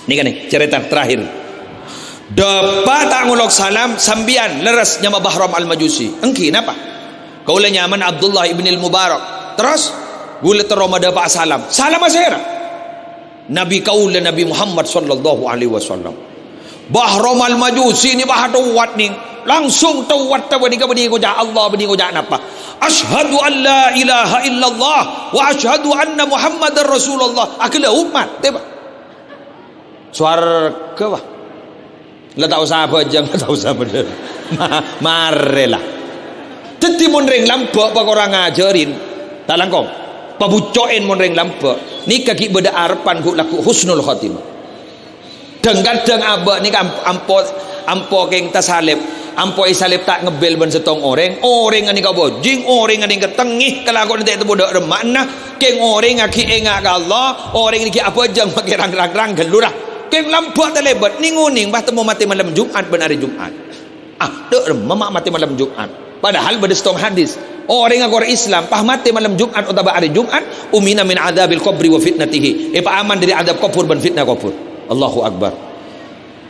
Nèka nè, carèta terakhir. Dâpa' ta' ngolok salam, sampèyan lerres nyama Bahram Al-Majusi. Èngghi, napa? Kaulâ nyamana Abdullah ibn al-Mubarak. Terros, ghulâ terro madâpa'a salam. Salamma sèra? Nabi kaulâ Nabi Muhammad sallallahu alaihi wasallam. Bahram Al-Majusi nè bâ' towat nèng. Langsung towat ta' bânnè ka bânnè ngoca' Allah, bânnè ngoca' napa? "Asyhadu an la ilaha illallah wa asyhadu anna Muhammadar Rasulullah." Aghellâ' ommat, tèpa. Sowarghâ, wah. La ta' osa abhâjâng, la ta' osa bhender. Ma-, marè la. Dhâddhi mon rèng lambâ' pakorang ajhârin, ta' langkong. Pabhucco'èn mon rèng lambâ'. Nèka ghi' bâdâ arebbhân ghu-, lagghu' husnul khotimah. Dhâng-kadhâng abâ' nèka am-, ampo, ampo kèng tasalèp, ampo èsalèp ta' ngebbel bân sèttong orèng, orèngnga nèka bhâjing, orèngnga nèka tengngè, kalakowanna ta' ètemmo dâ' remma'na, kèng orèngnga ghi' enga' ka Allah, orèng nèka abhâjâng makè rang-rang-rang ghâllu ra. Kèng lambâ' talèbât, nèng-onèng, bâ temmo matè malem Jum'at bân arè Jum'at. Ah, dâ' remma ma' matè malem Jum'at. Padahal bâdâ sèttong hadis. Orèng akor Islam, pas matè malem Jum'at otabâ arè Jum'at, umina min adzabil qabri wa fitnatihi. Èpaaman dâri adzab kobhur bân fitnah kobhur. Allahu Akbar.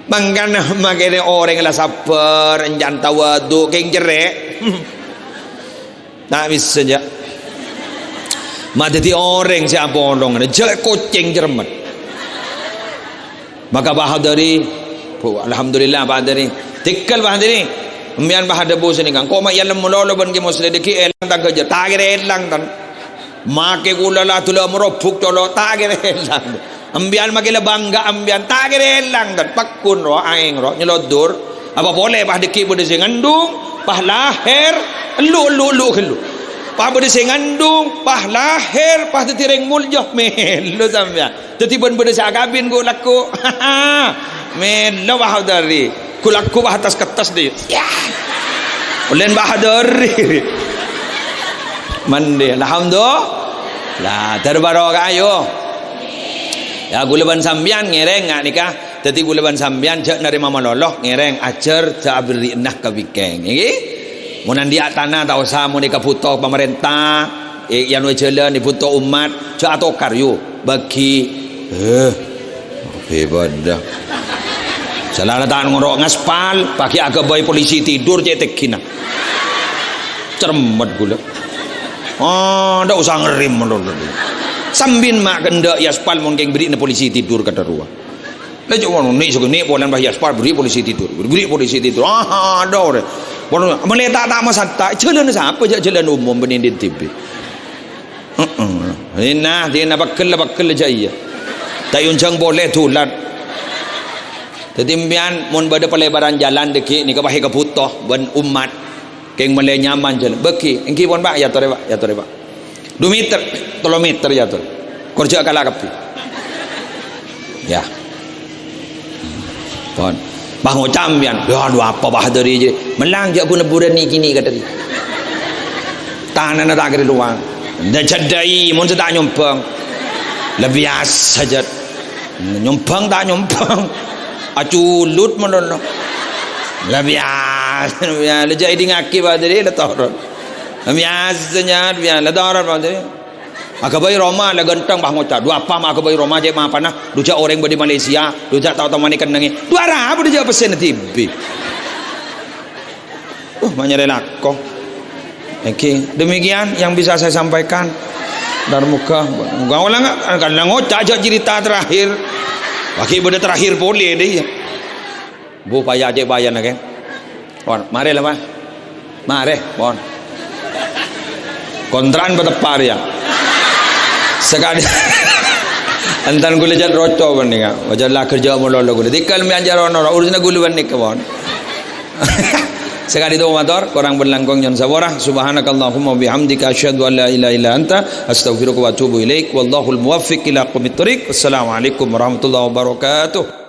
Mangkana makènè orèng la sabbhâr, èncan tawadhu, kèng cerrè'. Ta' bisa, jâ. Ma' dhâddhi orèng sè apolong, jâ' kocèng cermet. Maka Pak Hadari, Bu, alhamdulillah, Pak Hadari. Tèghâl, Pak Hadari. Empèyan, Pak, adhâbu sanèka. Engko' ma' èyalem malolo bân Kè Musleh, dhâggi' èlang tang ghâjâ. Ta' kèra èlang, tan. Makè kaulâ la dulâ marobbhuk colo', ta' kèra èlang. Empèyan makè la bângghâ empèyan, ta' kèra èlang, tan. Pagghun ro, aèng ro, nyelodor. Apa polè, pas dhâggi' bâdâ sè ngandung, pas lahèr, ellu', ellu', ellu' ghâllu. Pas bâdâ sè ngandung, pas lahèr, pas dhâddhi rèng molja, mèlo sampèyan. Dhâddhi bân bâdâ sè akabin ghu-, lagghu'. Mèlo, Pak Hadari. Ghu-lagghu', Pak, attas-kettas dhi. Ya. Olèn, Pak Hadari. Mandhi, alhamdulillah. Lah, dâr barokah, ayo. Ya, kaulâ bân sampèyan ngèrèng nga' nèka. Dhâddhi kaulâ bân sampèyan jhâ' narèma malolo, ngèrèng, ajhâr, jhâ' aberri'na ka bikèng. Ènggi? Mon andi'â tana ta' osa, mon èkabhuto pamarènta, è, èanoè jhâlân, èbhuto ommat, jhâ' atokar, yu, bâgi. Eh, bâdâ. Sala la ta' ngoro' ngaspal, paghi' aghâbây polisi tidur, cè' tègghina. Cermet kaulâ. Ah, ta' osa ngerrèm, lho, lho. Sambin ma' kendhâ' èaspal, mon kèng berri'na polisi tidur kadâ' rowa. La jhâ' ngono, nè' soghi nè' polana bâ' èaspal, berri' polisi tidur, berri' polisi tidur. Ah, adâ' orèng. Polana malè ta', ta' masanta', jhâlân sapa jhâ' jhâlân umum bânnè dhin dhibi'. Heeh. Dina, dina pegghel, pegghel jhâ' iyâ. Ta' èonjhâng polè dulat. Dhâddhi empèyan mon bâdâ palèbârân jhâlân dhâggi' nèka bâ' èkabhuto bân ommat. Kèng malè nyaman jhâlân. Bâgi, ènggi pon, Pak, èyatorè, Pak, èyatorè, Pak. Du mèter, tello mèter èyator. Kor jhâ' kala kabbhi. Ya. Pon. Bâ' ngoca' empèyan, "Ya, anu apa, Pak Hadari, jâ'? Mellang jhâ' bu-, nebburan nèkè nè' kadâri." Ana'na ta' kèra lowang. Nda jhâddhâi, mon sè ta' nyombhâng. La biyasa, jhât. Nyombhâng ta' nyombhâng. Aculut malolo. La biyasa, la biyasa. La jhâ' èdingngaghi, Pak Dri, la toron. La biyasa, jhât, biyasa. La toron, Pak Dri. Aghâbây roma, la ghântheng, pas ngoca'. "Dhu apa ma' aghâbây roma, cè' mapana? Dhu jhâ' orèng bâdâ Malaysia. Dhu jhâ' ta' otomaè kennengngè. Dhu arapa dhu jhâ' pèssèna dhibi'." Uh, manyarè lako. Oke, demikian yang bisa saya sampaikan. Dan moga, moga ulang, kan ngoca' jhâ' cerita terakhir. Lagi bâdâ terakhir polè dâ' iyâ. Bu, paya cè' payana, kè. Pon, marè la, Pak. Marè, pon. Kontra'an pateppa' rèya. Sakalè. Enten ghulâ jhât roco panèka. Jhât la kerja malolo ghulâ. Dhika mè' ajhâr onor, urusanna ghulâ panèka, pon. Sakalè to mator, korang bân langkong nyo'on sapora. Subhanakallahumma wa bihamdika, asyhadu an la ilaha illa anta, astaghfiruka wa atubu ilaik. Wallahul muwaffiq ila aqwamit thoriq. Wassalamualaikum warahmatullahi wabarakatuh.